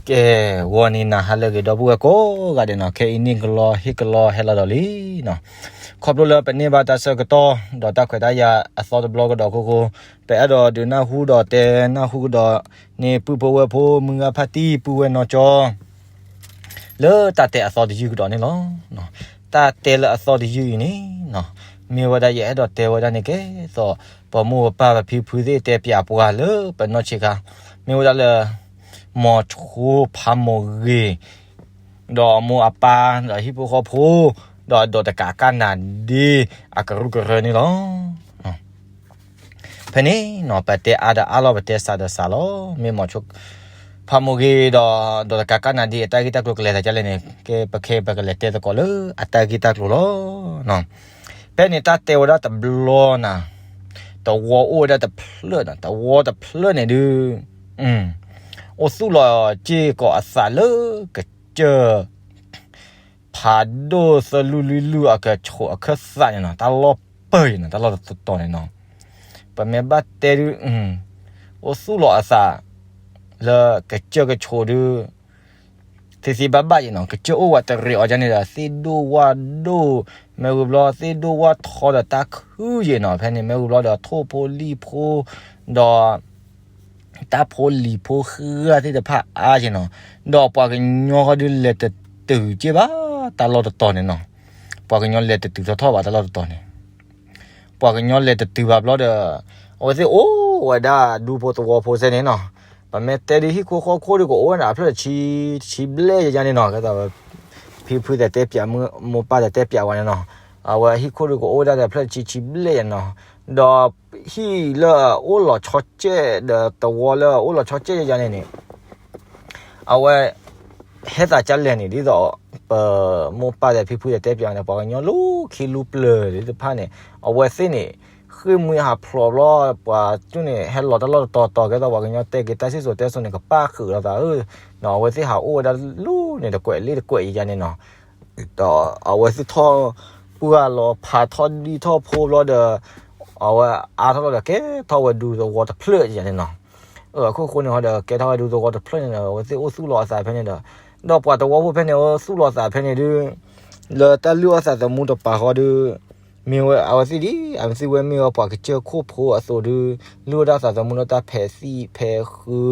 ကဲ, ဂီၤနံၤနၤဟါလၢအဂ့ၤ ဒီပုၢ်ဝဲၢ်ကိးဂၤဒဲးနီၤ, ခဲအံၤန့ၣ်ကလီဟ့ၣ်ကလီဟဲလီၤဒီးလံနီၤ, ခီဖျိလၢပန့ၢ်ဘၣ်တၢ်ဆၢကတီၢ် ဒီးတၢ်ခွဲးတၢ်ယာ်အသီတဘျီကဒီးအဃိ, ပအဲၣ်ဒိးဒုးနၢ်ဟူဒီးတဲနၢ်ဟူကဒီးန့ၢ်ပုၢ်ဖိဝဲၢ်ဖိ မုၢ်ဂၤဖါတံၢ် ပုၢ်ဝဲၢ်နီၢ်ကၠီ လၢတၢ်တဲအသီတယုၢ်ကဒီးန့ၣ်လီၤ. တၢ်တဲလၢအသီတယုၢ်အံၤန့ၣ်နီၤ, မ့ၢ်ဝဲဒၣ်ယအဲၣ်ဒိးတဲဝဲဒၣ်န့ၣ် ကဲသိးပမိၢ်ပပၢ်ပဖံပဖုသ့ၣ်တဲပၠးပှၤလၢပနီၢ်ဆံးခါ, မ့ၢ်ဝဲဒၣ်လၢ မိၤဆိဖးမိၢ်ဂ့ၤ ဒီးအမိၢ်အပၢ် ဒီးဟံၣ်ဖိဃီဖိ ဒီးဒိးတကးကၣ်နၤဒ့ အကရူၢ်ကရၢန့ၣ်လီၤ. ဖဲန့ၣ်နီၤ ပတဲအါဒီးအါလီၤ ပတဲစှၤဒီးစှၤလီၤ. မ့ၢ်မိၤဆိဖးမိၢ်ဂ့ၤဒီး ဒိးတကးကၣ်နၤဒ့ အတၢ်ဂ့ၢ်တၢ်ကျိၤကလဲၤသးဒ်လဲၣ်န့ၣ် ကဲ ပခဲ ပကလဲၤတဲသကိးလၢအတၢ်ဂ့ၢ်တၢ်ကျိၤလီၤ. ဖဲန့ၣ်တၢ်တဲဝဲဒၣ်တဘျီနၤ, သဝီအိၣ်ဝဲဒၣ်တဖျၢၣ်နီၤ, သဝီတဖျၢၣ်န့ၣ်ဒုး အိၣ်သူၣ်လီၤစ့ၢ်ကီးအသးလၢကစၢၢ် ဖးဒိၣ်သၢလုၢ်လွံၢ်လုၢ်အကဆိးအခၢၣ်သးန့ၣ်နီၤ, တၢ်လီၢ်ပၢၢ်အံၤနီၤ, တၢ်လီၢ်တတီၤန့ၣ်နီၤ, ပမ့ၢ်ဘၣ်တဲဒုး အိၣ်သူၣ်လီၤအသး လၢကစၢၢ်ကဆိးဒုး သ့သ့ဘၣ်ဘၣ်အံၤနီၤ, ကစၢၢ်အိၣ်ဝးတရံးအီၤဒ်န့ၣ်ဒီး သ့ၣ်ဒိၣ်ဝၣ်ဒိၣ် မ့ၢ်ဝံၤဘျီ သ့ၣ်ဒိၣ်ဝၣ်ထီဒီးတၢ်ခုယံၤနီၤ, ဖဲန့ၣ်မ့ၢ်ဝံၤဘျီဒီး ထိၣ်ဖိလံၣ်ဖိ ဒီး တၢ်ဖိလံၣ်ဖိဃၢသ့ၣ်တဖၣ်အါယံၤနီၤ, ဒီးပှၤကညီဃီဒုးလဲၤတတုၤက့ၢ်ဘၣ်တၢ်လီၢ်တတီၤန့ၣ်နီၤ, ပှၤကညီလဲၤတတုၤထီၣ်ထီၣ်ဘၣ်တၢ်လီၢ်တတီၤန့ၣ်, ပှၤကညီလဲၤတတုၤဘၣ်ဘျီဒီး အဝဲသ့ၣ်အိၣ်ဝဲဒၣ်ဒူဖိသဝီဖိစ့ၢ်န့ၣ်နီၤ, ပမ့ၢ်တဲဒုးဟံၣ်ခိၣ်ဃီခိၣ်ဒုးကအိၣ်ဝဲဒၣ်အဖျၢၣ်တဆံ တဆံဘျဲၣ်ယါန့ၣ်နီၤ, ကဲသိး ဖံဖုသတဲပၠး မိၢ်ပၢ်သတဲပၠးဝဲန့ၣ်နီၤ, အဝဲဟံၣ်ခိၣ်ဒုးကအိၣ်ဝဲဒၣ်ဒီးဖျၢၣ်တဆံတဆံဘျဲၣ်ယါနီၤ, ဒီးဟံၣ်လၢအအိၣ်လီၤဆီကဲးဒီးသဝီလၢအအိၣ်လီၤဆီကဲးယါန့ၣ်န့ၣ် အဝဲ ဟဲသးကလဲၣ်န့ၣ် ဒ်သိး ပမိၢ်ပၢ်ဒီးဖံဖုဒီးတဲပၠးန့ၣ် ပှၤကညီလူၤခံလူၤပျၢၤသ့ၣ်တဖၣ်န့ၣ် အဝဲသ့ၣ်န့ၣ် ဃ့ၢ်မှံဟးဖျိးဘျီ ပှၤကၠူၣ်န့ၣ် ဟဲလီၤတၢ်လီၢ်တတီၤတီၤ ကဲသိးပှၤကညီတဲက့ၤတၢ်စံၣ်စိၤတဲစိၤန့ၣ် ကပၣ်ဃုာ်လိာ်သးဧၢ, ဒီးအဝဲသ့ၣ်ဟးအိၣ်ဝဲဒၣ်လူၤန့ၣ် တကွဲးလ့တကွဲးယါန့ၣ်နီၤ, ဒီးအဝဲသ့ၣ်ထီၣ်ပှၢ်လီၤဖးထီၣ်ဒံထီၣ်ဖိဘျီဒီး အဝဲအါထီၣ်လီၤဒီးကဲထီၣ်ဝဲဒူသဝီတဖျၢၣ်ယါန့ၣ်နီၤ, အခိၣ်ဃိန့ၣ်ဟီဒီး ကဲထီၣ်ဝဲဒူသဝီတဖျၢၣ်န့ၣ်ဒီး အဝဲသ့ၣ်အိၣ်သူၣ်လီၤအသးဖဲန့ၣ်ဒီး ဒီးပှၤသဝီဖိဖဲန့ၣ် အိၣ်သူၣ်လီၤသးဖဲန့ၣ်ဒုး လၢတၢ်လုၢ်အီၣ်သးသမူတပၤဃီဒုး မ့ၢ်ဝဲအဝဲသ့ၣ်ဒ် အဝဲသ့ၣ်ဝဲမ့ၢ်ဝဲပှၤကစၢၢ်ခိၣ်ဖိအသိးဒုး လုၢ်အီၣ်တၢ်သးသမူလၢတၢ်ဖဲးသံၣ်ဖဲးဃု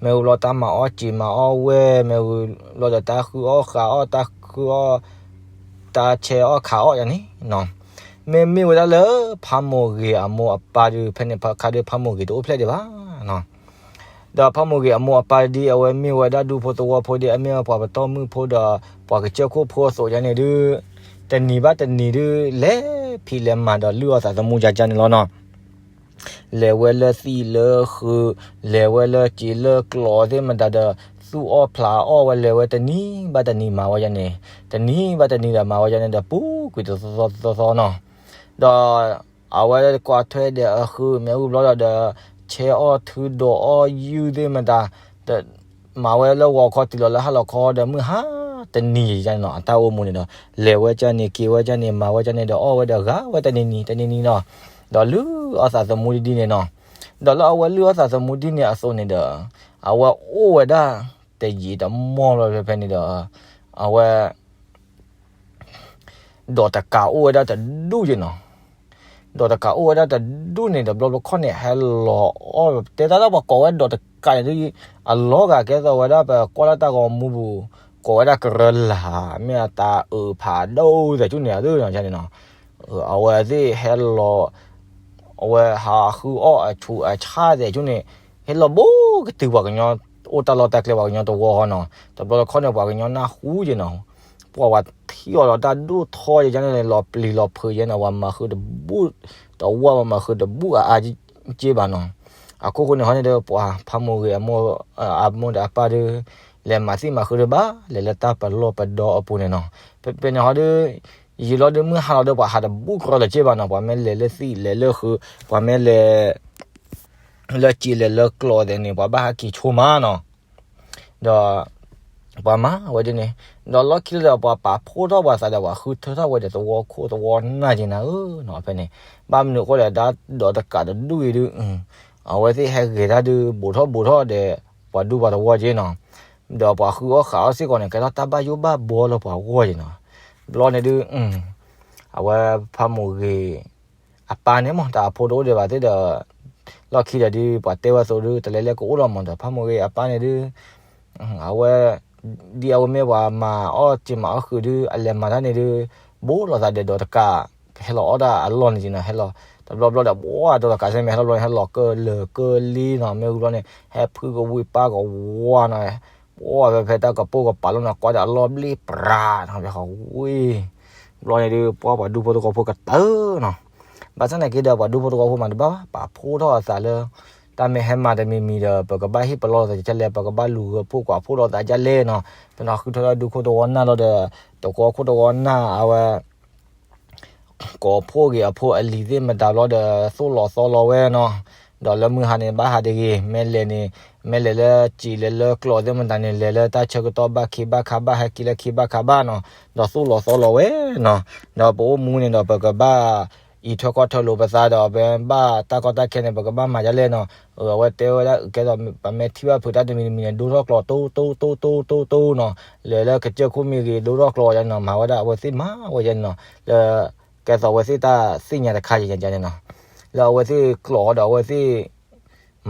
မ့ၢ်ဝံၤဘျီတၢ်မၤအီၣ်စံာ်မၤအီၣ်ဝဲ မ့ၢ်ဝံၤဘျီဒီးတၢ်ဃုအီၣ်ဃးအီၣ် တၢ်ဃုအီၣ် တၢ်ဆဲးအီၣ်ခးအီၣ်ယါန့ၣ်နီၤ, မ့မ့ၢ်ဝဲဒၣ်လၢ ဖးမိၢ်ဂ့ၤအမိၢ်အပၢ်ဒုး ဖဲန့ၣ်ခါဒုး ဖးမိၢ်ဂ့ၤတအိၣ်ဖျဲၣ်ဒံးဘၣ်နီၤ, ဒီးဖးမိၢ်ဂ့ၤအမိၢ်အပၢ်ဒ် အဝဲမ့ၢ်ဝဲဒၣ်ဒူဖိသဝီဖိဒ် အမ့ၢ်ဝဲပှၤပတီၢ်မုၢ်ဖိဒီး ပှၤကစၢၢ်ခိၣ်ဖိအသိးယါန့ၣ်ဒုး တနံၤဘၣ်တနံၤဒုး လဲၤဖံးလဲၤမၤဒီးလုၢ်အီၣ်သးသမူယါယါန့ၣ်လီၤနီၤ. လဲၤဝဲလၢသံၣ်လၢဃုာ်, လဲၤဝဲလၢစံာ်လၢကျီးသ့ၣ်မတၤဒီး သူၣ်အီၣ်ဖျးအီၣ်ဝဲ လဲၤဝဲတနံၤဘၣ်တနံၤမၤဝဲယါန့ၣ်, တနံၤဘၣ်တနံၤဒီးမၤဝဲယါန့ၣ်ဒီး ပူၤကွံာ်တသီသီသီသီနီၤ, ဒီး အဝဲကွၢ်ထွဲဒီးအဃုာ် မ့ၢ်ဝံၤဘျီဒီး ဆဲးအီၣ်ထုဒီးအီၣ်ယုၢ်သ့ၣ်မတၤ မၤဝဲလၢဂီၤခီတုၤလီၤလၢဟါလီၤခီဒီး မုၢ်ဟါတနံၤယါန့ၣ်နီၤ အတၢ်အိၣ်မူန့ၣ်ဒီး လဲၤဝဲကၢန့ၣ် က့ၤဝဲကၢန့ၣ် မၤဝဲကၢန့ၣ်ဒီး အီၣ်ဝဲဒီးဂၤဝဲတနံၤနံၤ တနံၤနံၤနီၤ, ဒီးလုၢ်အီၣ်သးသမူဒ်န့ၣ်နီၤ, ဒီးလၢအဝဲလုၢ်အီၣ်သးသမူဒ်န့ၣ်အသိးန့ၣ်ဒီး အဝဲအိၣ်ဝဲဒၣ်တယံာ်တမီၢ်လီၤဖဲဖဲန့ၣ်ဒီး အဝဲ ဒီးတကးအိၣ်ဝဲဒၣ်တဒူၣ်ယဲနီၤ, ဒီးတကးအိၣ်ဝဲဒၣ်တဒူၣ်န့ၣ် တဘျီဘျီခီၣ်န့ၣ် ဟဲလီၤအီၣ် တဲတၢ်လၢပှၤကိးဝဲဒီးတကးန့ၣ်ဒုး အလီၤဂာ်ကဲသိးဝဲဒၣ်ပကွၢ်လၢတၢ်ဂီၤမူပူၤ ကိးဝဲဒၣ်ကရၢလၢ် မ့ၢ်အတၢ်အုးဖးဒိၣ်သဲးကၠူၣ်န့ၣ် အဒိၣ်န့ၣ်န့ၣ်နီၤ, အဝဲသ့ၣ်ဟဲလီၤ အဝဲဟးဃုအီၣ်အဆူးအဆါသဲးကၠူၣ်န့ၣ် ဟဲလီၤဘူးကတုၤပှၤကညီ အိၣ်တၢ်လီၢ်တၢ်ကျဲပှၤကညီတဝီဃီနီၤ, တဘျီတခီၣ်န့ၣ် ပှၤကညီနၢ်ဟူယဲနီၤ, ပှၤဝဲထံၣ်အီၤလီၤတၢ်ဒိၣ်ထီယဲန့ၣ် လီၤပျံၤလီၤဖုးယဲန့ၣ် ပှၤမၤဃုတဘူၣ် တဝီပှၤမၤဃုတဘူၣ်အါအါက့ဘၣ်နီၤ, အခိၣ်ဃိန့ၣ်ဟီန့ၣ်ဒီး ပှၤဖးမိၢ်ဂ့ၤ အမိၢ်ဒီးအပၢ်ဒီး လဲၤမၤသံၣ်မၤဃုတဘၣ် လဲၤလၢတၢ်ပလီၢ်ပဒီအပူၤန့ၣ်နီၤ, ဖဲန့ၣ်ဟီဒီး ယံာ်လီၤဒီးမုၢ်ဟါလီၤဒီး ပှၤဟးတဘူၣ်ကြီလၢၤက့ဘၣ်နီၤ, ပှၤမ့ၢ်လဲၤလၢသံၣ်လဲၤလၢဃုာ် ပှၤမ့ၢ်လဲၤ လၢစံာ်လဲၤလၢကျီးသဲးန့ၣ် ပှၤဘၣ်ဟးက့ၤဆိမးနီၤ, ဒီး ပှၤမၤဝဲဒ်န့ၣ် ဒီးလီၢ်ခံလၢဒီး ပှၤပာ်ဖှိၣ်ထီၣ်ပှၤသးဒီး ပှၤဃုထၢထီၣ်ဝဲဒီးသဝီခိၣ်သဝီနၢ်က့ၤနၤဧၢနီၤ, ဖဲန့ၣ် ဘၣ်မနုၤအဃိဒီး တၢ်ဒီးတကးတဒူၣ်အံၤဒုး အဝဲသ့ၣ်ဟဲဂဲၤတၢ်ဒုး ဘူးထီၣ်ဘူးထီၣ်ဒီး ပှၤဒူပှၤတဝီက့နီၤ, ဒီးပှၤဃုအီၣ်ဃုအီၣ်စ့ၢ်ကီးန့ၣ် ကဲထီၣ်တၢ်ဘၣ်ယိၣ်ဘၣ်ဘှီလၢပှၤဂီၢ်က့နီၤ. ဘျီန့ၣ်ဒုး အဝဲဖးမိၢ်ဂ့ၤ အပၢ်န့ၣ်မ့ၢ် တၢ်အဖိတအိၣ်ဒံးဘၣ်သ့ၣ်ဒီး လီၢ်ခံဒီးဒုး ပှၤတဲဝဲအသိးဒုး တလဲၤလဲၤကအိၣ်လီၤမးဒီး ဖးမိၢ်ဂ့ၤအပၢ်န့ၣ်ဒုး အဝဲ ဒ်အဝဲမ့ၢ်ပှၤမၤအီၣ်စ့မၤအီၣ်ဃုာ်ဒုး အလဲၤမၤတၢ်န့ၣ်ဒုး ဘိးလိာ်သးဒီးဒီးတကး ဟဲလီၤအီၣ်ဒၣ်အလီၢ်န့ၣ်က့နီၤ, ဟဲလီၤ တဘျီဘျီဒီး ဘှီဒီးတကးစ့မ့ၢ်ဟဲလီၤဘျီန့ၣ် ဟဲလီၤကလၢာ်ကလ့နီၤ, မ့ၢ်ဝံၤဘျီန့ၣ် ဟဲဖုကဝံၤပၢ်ကဝီၤနီၤ, ဘှီဖဲဖဲတၢ်ကပိာ်ကပၤလီၤနီၤ, ကွၢ်ဒီးအလီၢ်ဘျ့ပြးနီၤ, ဖဲဃီဝံၤ ဘျီန့ၣ်ဒုး ပှၤပှၤဒူဖိတဝီဖိကတၢၢ်နီၤ. ဘၣ်ဆၣ်သနာ်က့ဒီး ပှၤဒူဖိတဝီဖိမးတဘၣ်ဘၣ်, ပာ်ဖှိၣ်ထီၣ်အသးလၢ တၢ်မ့ၢ်ဟဲမၤတမံၤမံၤဒီး ပကဘၣ်ဟ့ၣ်ပလီၢ်သးဒ်လဲၣ်, ပကဘၣ်လူၤဂၢၢ်ဖှိၣ်ကွၢ်ဖှိၣ်ထီၣ်သးဒ်လဲၣ်နီၤ. ပနီၢ်ဃုထၢထီၣ်ဒူခိၣ်တဝီနၢ်လီၤဒီး တဝီခိၣ်တဝီနၢ် အဝဲ ကိးဖှိၣ်ဂ့ၤအဖိအလံၤသ့ၣ်မတၤဘျီဒီး သိၣ်လီၤသီလီၤဝဲနီၤ. ဒီးလၢမုၢ်ဟါန့ၣ် ဘၣ်ဟးတဂ့ၤ, မ့ၢ်လဲၤန့ၣ် မ့ၢ်လဲၤလၢစံာ်လဲၤလၢကျိးသ့ၣ်မတၤန့ၣ် လဲၤလၢတၢ်ဆၢကတီၢ်ဘၣ်ခ့ဘၣ်ခါ ဘၣ်ဟဲက့ၤလၢခ့ဘၣ်ခါဘၣ်နီၤ, ဒီးသိၣ်လီၤသီလီၤဝဲနီၤ. ဒီးပအိၣ်မူန့ၣ်ဒီး ပကဘၣ် အံးထွဲကွၢ်ထွဲလိာ်ပသးဒီး ပဘၣ်တၢ်ကီတၢ်ခဲန့ၣ် ပကဘၣ်မၤဒ်လဲၣ်နီၤ. အဝဲတဲဝဲဒၣ် ကဲသိးပမ့ၢ်ထံၣ်ဘၣ်ဖုးတၢ်တမံၤတမံၤန့ၣ် ဒိၣ်ထီၣ်ကျိး တိတိတိတိတိနီၤ, လဲၤလၢကစၢၢ်ခိၣ်မ့ၢ်ဂ့ၤ ဒိၣ်ထီၣ်ကျိးယါန့ၣ်နီၤ, မၤဝဲဒၣ်အဝဲသ့ၣ်မၤဝဲယါန့ၣ်နီၤ, လၢ ကဲသိးအဝဲသ့ၣ်တၢ်သ့ၣ်ညါတခါယါန့ၣ်နီၤ, လၢအဝဲသ့ၣ်ကျိးဒီးအဝဲသ့ၣ်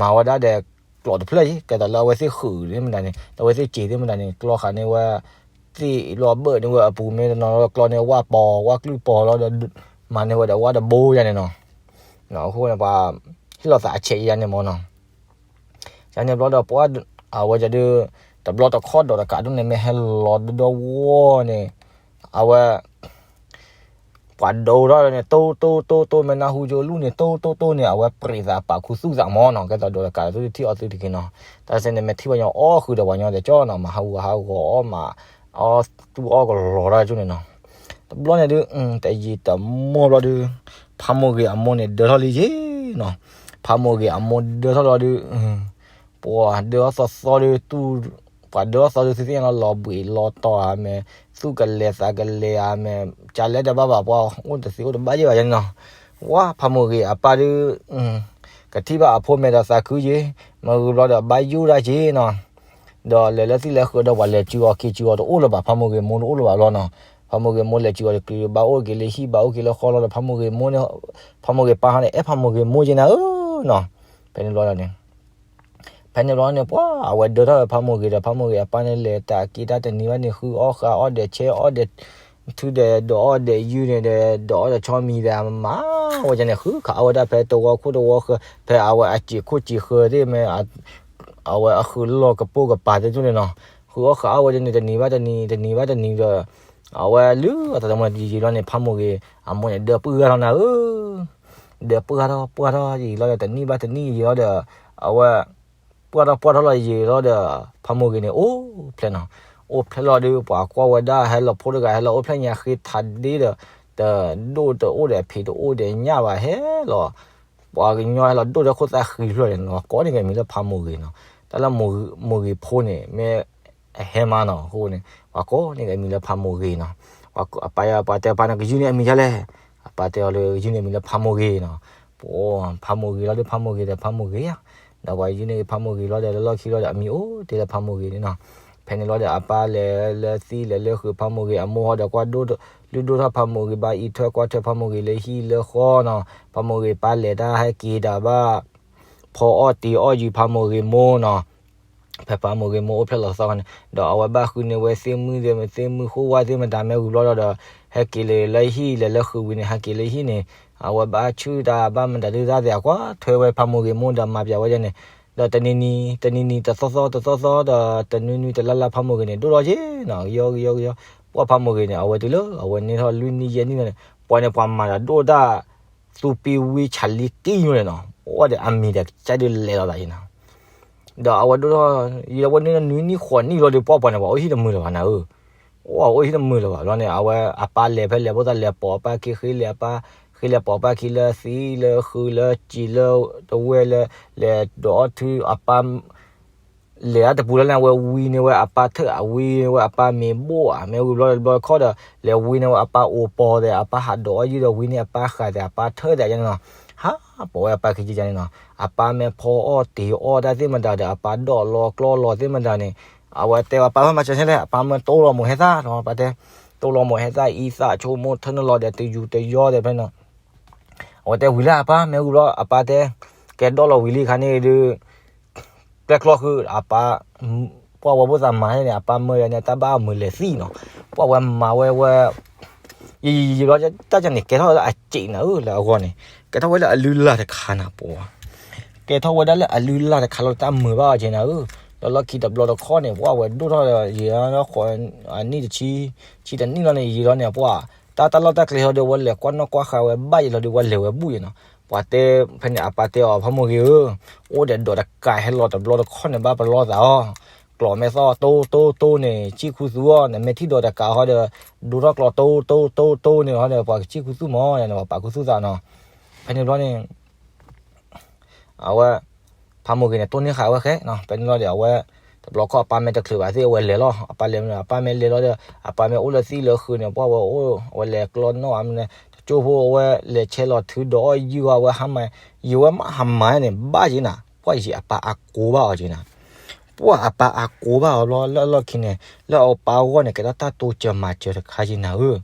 မၤဝဲဒၣ်ဒီးကျိးတဖျၢၣ်အံၤ ကဲသိးလၢအဝဲသ့ၣ်ဃုာ်သ့ၣ်မတၤန့ၣ် ဒီးအဝဲသ့ၣ်စံာ်သ့ၣ်မတၤန့ၣ် ကျီဃာ်န့ၢ်ဝဲ သ့ၣ်လီၤဘၢၣ်န့ၢ်ဝဲအပူၤ မ့ၢ်တနီၤလၢကျီန့ၢ်ဝၣ်ပီၤ ဝၣ်ကျုၢ်ပီၤလီၤဒီး မၤန့ၢ်ဝဲဒီးဝၣ်တဘိယါန့ၣ်နီၤ, အဃိန့ၣ် ပှၤဟ့ၣ်လီၤသးအဆဲးယါန့ၣ်မ့ၢ်နီၤ. ယါန့ၣ်ဘျီဒီး ပှၤအဝဲဒုး တဘျီတခီၣ်ဒီးတကးဒိၣ်န့ၣ် မ့ၢ်ဟဲလီၤဒိၣ်ဒိၣ်ဝီန့ၣ် အဝဲ ပှၤဒိၣ်ထီၣ်န့ၣ် တိတိတိတိ မ့ၢ်နၢ်ဟူကၠိလူၢ်န့ၣ် တိတိတိန့ၣ် အဝဲပြံးသးပာ်ခူသူၣ်သးမ့ၢ်နီၤ, ကဲသိးဒိးတကးသုတထံၣ်အီၤသုတက့ၤနီၤ, တၢ်စဲန့ၣ် မ့ၢ်ထံၣ်ပှၤညီအီၣ်ဃုာ်ဒီးပှၤညီဒီးကၠီနီၤ, မၤဟးဂူာ်ဟးဂီၤအီၣ်မး အီၣ်တူၢ်အီၣ်ကလီၤတၢ်ကၠိန့ၣ်နီၤ. တဘျီန့ၣ်ဒုး တယံာ်တမီၢ်ဘျီဒုး ဖးမိၢ်ဂ့ၤအမိၢ်န့ၣ်ဒၢထီၣ်လံယ့နီၤ, ဖးမိၢ်ဂ့ၤအမိၢ်ဒၢထီၣ်လီၤဒုး ပှၤဒၢအီၣ်သီသီဒုး တူၢ် ပှၤဒၢအီၣ်သီဒုး သုသ့ၣ်ညါလီၤ လီၤဘှံးလီၤတီၤဧါမ့ၢ် သူၣ်ကလဲၤသးကလဲၤဧါမ့ၢ် ကလဲၤတဘၣ်ဘၣ် ပှၤအိၣ်တသ့အိၣ်တဘၣ်ယဲၢ်ဘၣ်ယဲန့ၣ်နီၤ. ဝါ ဖးမိၢ်ဂ့ၤအပၢ်ဒုး ကထံၣ်ဘၣ်အဖိမဲာ်ဒီးသးခုယ့ၤ မ့ၢ်ဂ့ၤဘျီဒီးဘၣ်ယိၣ်ဒၣ်က့ၤနီၤ. ဒီးလဲၤလၢသံၣ်လၢဃုာ်ဒီးပှၤလဲၤစုအီၤက့ၤစုအီၤတအိၣ်လၢၤဘၣ် ဖးမိၢ်ဂ့ၤမိၢ်တအိၣ်လၢၤဘၣ်ဘျီနီၤ. ဖးမိၢ်ဂ့ၤမိၢ်လဲၤစုအီၤတကျံၤဘၣ်အိၣ်က့ၤလၢဟံၣ်ဘၣ်အိၣ်က့ၤလၢဃီလီၤဒီး ဖးမိၢ်ဂ့ၤမိၢ်န့ၣ် ဖးမိၢ်ဂ့ၤပၢ်ဟီန့ၣ် အဲၣ်ဖးမိၢ်ဂ့ၤမိၢ်က့ၤနၤဧၢနီၤ. ဖဲန့ၣ်ဘျီန့ၣ် ဖဲန့ၣ်ဘျီန့ၣ် ပှၤအဝဲဒၢထီၣ်ဖးမိၢ်ဂ့ၤဒီး ဖးမိၢ်ဂ့ၤအပၢ်န့ၣ် လဲၤတၢ်က့ၤတၢ်တနံၤဘၣ်နံၤ ဃုအီၣ်ဃာ်အီၣ်ဒီးဆဲးအီၣ်ဒီး ထုဒီးဒိးအီၣ်ဒီးယုၢ်န့ၣ်ဒီး ဒိးအီၣ်ဒီးဆီမံၤဒီးမၤဝဲဒ်န့ၣ် ဃုခးအီၣ်ဝဲဒၣ်ဖဲတဝီခိၣ်တဝီဃၢၤ ဖဲအဝဲအစံာ်ခိၣ်စံာ်ဃၢၤသ့ၣ်မ့ၢ် အဝဲအဃုာ်လီၢ်ကပိာ်ကပၤသ့ၣ်န့ၣ်နီၤ. ဃုအီၣ်ဃာ်အီၣ်ဝဲဒ်န့ၣ် တနံၤဘၣ်တနံၤ တနံၤဘၣ်တနံၤဒီး အဝဲလုၢ်အသးသမူန့ၣ် ယံာ်ယံာ်လီၤန့ၣ် ဖးမိၢ်ဂ့ၤ အမိၢ်န့ၣ် ဒၢပှၢ်ထီၣ်နၤဧၢ ဒီးပှၢ်ထီၣ်ပှၢ်ထီၣ်ယံာ်လီၤဒီး တနံၣ်ဘၣ်တနံၣ်ယံာ်လီၤဒီး အဝဲ ပှၢ်ထီၣ်ပှၢ်ထီၣ်လီၤယံာ်လီၤဒီး ဖးမိၢ်ဂ့ၤန့ၣ် အိၣ်ဖျဲၣ်နီၤ. အိၣ်ဖျဲၣ်လီၤဒီး ပှၤကွၢ်ဝဲဒၣ် ဟဲလီၤဖိတဂၤ ဟဲလီၤအိၣ်ဖျဲၣ်ညါဃ့ထးဒ့ဒီး တဒိၣ်တအိၣ်ဒီးဖံးတအိၣ်ဒီးညၣ်ဘၣ်ဟဲလီၤ ပှၤကညီဟဲလီၤဒိၣ်ဒီးခိၣ်သၣ်ဃံဖျၢၣ်န့ၣ်နီၤ ကိးန့ၢ်က့ၤအမံၤလၢဖးမိၢ်ဂ့ၤနီၤ. တၢ်လၢမိၢ်ဂ့ၤဖိန့ၣ် မ့ၢ် အဟဲမးနီၤ အဃိန့ၣ် ပှၤကိးန့ၢ်က့ၤအမံၤလၢဖးမိၢ်ဂ့ၤနီၤ. အပၢ်တဲပၢ်န့ၣ် ကယုၢ်န့ၢ်အမံၤဒ်လဲၣ်. အပၢ်တဲအီၤလၢ ကယုၢ်န့ၢ်အမံၤလၢဖးမိၢ်ဂ့ၤနီၤ. ပှၤဖးမိၢ်ဂ့ၤလီၤဒီး ဖးမိၢ်ဂ့ၤဒီးဖးမိၢ်ဂ့ၤဧါ. ဒီးပှၤယုၢ်န့ၢ်ဖးမိၢ်ဂ့ၤလီၤဒီး လၢလီၢ်ခံလီၤဒီး အမံၤအိၣ်တ့ၢ်လၢဖးမိၢ်ဂ့ၤန့ၣ်နီၤ. ဖဲန့ၣ်လီၤဒီး အပၢ်လဲၤလၢသံလဲၤလၢဃုာ် ဖးမိၢ်ဂ့ၤအမိၢ်ဟီဒီး ကွၢ်ဒိၣ် လုၢ်ဒိၣ်ထီၣ်ဖးမိၢ်ဂ့ၤ ဘၣ်အံးထွဲကွၢ်ထွဲဖးမိၢ်ဂ့ၤလၢဟံၣ်လၢဃီနီၤ. ဖးမိၢ်ဂ့ၤပၢ်လဲၤတၢ်ဟဲက့ၤတၢ်ဘၣ် ဖီအီၣ်တ့ၤအီၣ်ယုာ်ဖးမိၢ်ဂ့ၤမိၢ်နီၤ. ဖဲဖးမိၢ်ဂ့ၤမိၢ်အိၣ်ဖျဲၣ်လီၤသီခါန့ၣ် ဒီးအဝဲဘၣ်ဃုန့ၢ်ဝဲသ့ၣ်မုၢ်သ့ၣ်မုၢ်သ့ၣ်မုၢ်ဃိဝါသ့ၣ်မတၤမ့ၢ်ဝံၤဘျီဒီး ဟဲက့ၤလၢဟံၣ်လဲၤလၢဃုာ်ဝံၤန့ၣ် ဟဲက့ၤလၢဟံၣ်န့ၣ် အဝဲဘၣ်ဆူၣ်တၢ်ဘၣ်မတၤဒုၣ်တၢ်သ့ၣ်အကွၢ်ထွဲဝဲဖးမိၢ်ဂ့ၤမိၢ်ဒီးမၤပျးဝဲဒ်န့ၣ် ဒီးတနံၤနံၤ တနံၤနံၤတသီသီတသီသီဒီး တနွံနွံတလါလါဖးမိၢ်ဂ့ၤန့ၣ် ဒိၣ်ထီၣ်က့ၤနီၤ ကယီကယီကယီ ပှၢ်ဖးမိၢ်ဂ့ၤန့ၣ် အဝဲတုၤလၢအဝဲန့ၢ်ထီၣ်လွံၢ်နံၣ်ယဲၢ်နံၣ်လီၤန့ၣ် ပှၤန့ၣ်ပှၤမၤဒီးဒိၣ်တၢ် သူပံဝံဆးလံတံၢ်ညိန့ၣ်နီၤ အိၣ်ဒီးအမံၤဒီးကစၢ်ဒုးလဲၤလီၤသးယဲနီၤ ဒီးအဝဲဒိၣ်ထီၣ် ယဝဲန့ၣ်နွံနံၣ်ဃိးနံၣ်လီၤဒီး ပှၢ်ပှၤန့ၣ် ပှၤအိၣ်ဟံၣ်တမုာ်လၢၤဘၣ်နၤဧၢ, အိၣ်အိၣ်ဟံၣ်တမုာ်လၢၤဘၣ် ဘျီန့ၣ် အဝဲအပၢ်လဲၤဖဲလဲၤဖိသၣ်လဲၤပိာ်အပၢ်ခံ ဃ့လဲၤအပၢ် ဃ့လဲၤပိာ်အပၢ်ခံလၢသံလၢဃုာ်လၢစံာ်လၢတဝဲလၢ လဲၤဒိးအီၣ်ထုအပၢ် လဲၤတၢ်တပူၤလၢန့ၣ် အဝဲဝံန့ၢ်ဝဲအပၢ်ထၢၣ် အဝံန့ၢ်ဝဲအပၢ်မ့ၤဘိၣ်ဧါ မ့ၢ်ဝံၤဘျီတဘျီခီဒီး လဲၤဝံန့ၢ်ဝဲအပၢ်အိၣ်ပီၤသဲး အပၢ်ဟးဒိးအီၣ်ယုၢ်ဒီးဝံန့ၢ်အပၢ်ဃာ်သဲး အပၢ်ထၢၣ်သဲးယဲန့ၣ်နီၤ, ဟါ ပိာ်ဝဲအပၢ်ခံကန့ၣ်နီၤ. အပၢ်မ့ၢ်ဖီအီၣ်တ့ၤအီၣ်တၢ်သ့ၣ်မတၤဒီး အပၢ်ဒိးလီၤကျီလီၤသ့ၣ်မတၤန့ၣ်, အဝဲတဲအပၢ်ဖဲမၤစၢၤဆဲလဲၣ်, အပၢ်မ့ၢ်တိၢ်လီၤမိၢ်ဟဲသၣ်နီၤ, အပၢ်တဲ, တိၢ်လီၤမိၢ်ဟဲသၣ်အံသၣ်ဆိကမိၣ်ထၢနုာ်လီၤဒီးတယူၤတယီဒီးဖဲနီၤ. အဝဲတဲဝံၤလၢအပၢ်မ့ၢ်ဂုာ်ဘျီ အပၢ်တဲ, ကဲဒိးလီၤဝံၤလံခါန့ၣ်ဒုး ကျဲကျီဃုာ် အပၢ်, ပှၢ်ဝဲဘိသးမၤန့ၣ် အပၢ်မၢယၤန့ၣ် တၢ်ဘၣ်အမုာ်လဲၤသံနီၤ. ပှၢ်ဝဲမၤဝဲဝဲ, ယံာ်ယံာ်ယံာ်ဘျီ တၢ်ကန့ၣ်ကဲထီၣ်ဝဲလၢအစံးနၤဧၢ လၢအဂီၢ်န့ၣ် ကဲထီၣ်ဝဲလၢအလုၢ်အလၢ်တခါနၤပှၤ, ကဲထီၣ်ဝဲဒၣ်လၢအလုၢ်အလၢ်တခါလီၤ တၢ်မုာ်ဘၣ်အီၤက့နၤဧၢ. လၢလီၢ်ခံတဘျီတခီၣ်န့ၣ် ပှၢ်ဝဲဒိၣ်ထီၣ်ဒီး ယံာ်ဃီ အနံၣ်တဆံ, ဆံတနံၣ်လီၤန့ၣ် ယံာ်လီၤန့ၣ် ပှၢ်, တၢ်တၢ်လီၢ်တၢ်ကျဲဟီဒီး ဝဲလဲၤကွၢ်နီၣ်ကွၢ်ဃာ်ဝဲဘၣ်ယံာ်လီၤဒီး ဝဲလဲၤဝဲဘူၣ်ယံာ်နီၤ. ပှၤတဲဖဲန့ၣ် အပၢ်တဲအီၤ ဖးမိၢ်ဂ့ၤဧၢ, အိၣ်ဒီးဒိးတကးဟဲလီၤတဘျီတခီၣ်န့ၣ်ဘၣ်ပလီၢ်သးအီၤ, ကျိာ်မ့ၢ်သီၣ်တိတိတိန့ၣ် စံၣ်ခူသူၣ်အီၤ, နမ့ၢ်ထံၣ်ဒိးတကးဟီဒီး ဒိးထီၣ်ကျိာ်တိတိတိန့ၣ်ဟီဒီး ပှၤကစံၣ်ခူသူၣ်မး ယၤန့ၣ် ပှၤပာ်ခူသူၣ်သးနီၤ. ဖဲန့ၣ်ဘျီန့ၣ် အဝဲ ဖးမိၢ်ဂ့ၤန့ၣ် တိၢ်န့ၢ်ဃာ်ဝဲဃဲနီၤ. ဖဲန့ၣ်လီၤဒီး အဝဲ တဘျီခီၣ်အပၢ်မ့ၢ်တချုးဘၣ်သ့ၣ် အဝဲလဲၤလီၤ. အပၢ်လဲၤမ့ၢ် အပၢ်မ့ၢ်လဲၤလီၤဒီး အပၢ်မ့ၢ်အိၣ်လၢသံၣ်လၢဃုာ်န့ၣ် ပှၢ်ဝဲအိၣ် အဝဲလဲၤကျီနီၣ်အမ့ၢ်န့ၣ် တကၠိဖိအဝဲလဲၤဆဲးလီၤထုဒီးအီၣ်ယုၢ်အီၣ်ဝဲဟါမၢ်, ယံာ်ဝဲမးဟါမၢ်န့ၣ် ဘၣ်ယံာ်နၤ, ပှၢ်ယံာ်အပၢ်အကိးဘၣ်အီၤက့နၤ. ပှၢ်အပၢ်အကိးဘၣ်အီၤဘျီ လၢအလီၢ်ခံန့ၣ် လၢအပၢ်အဂီၢ်န့ၣ် ကဲထီၣ်တၢ်တိစၢၤမၤစၢၤတခါက့နၤဧၢ.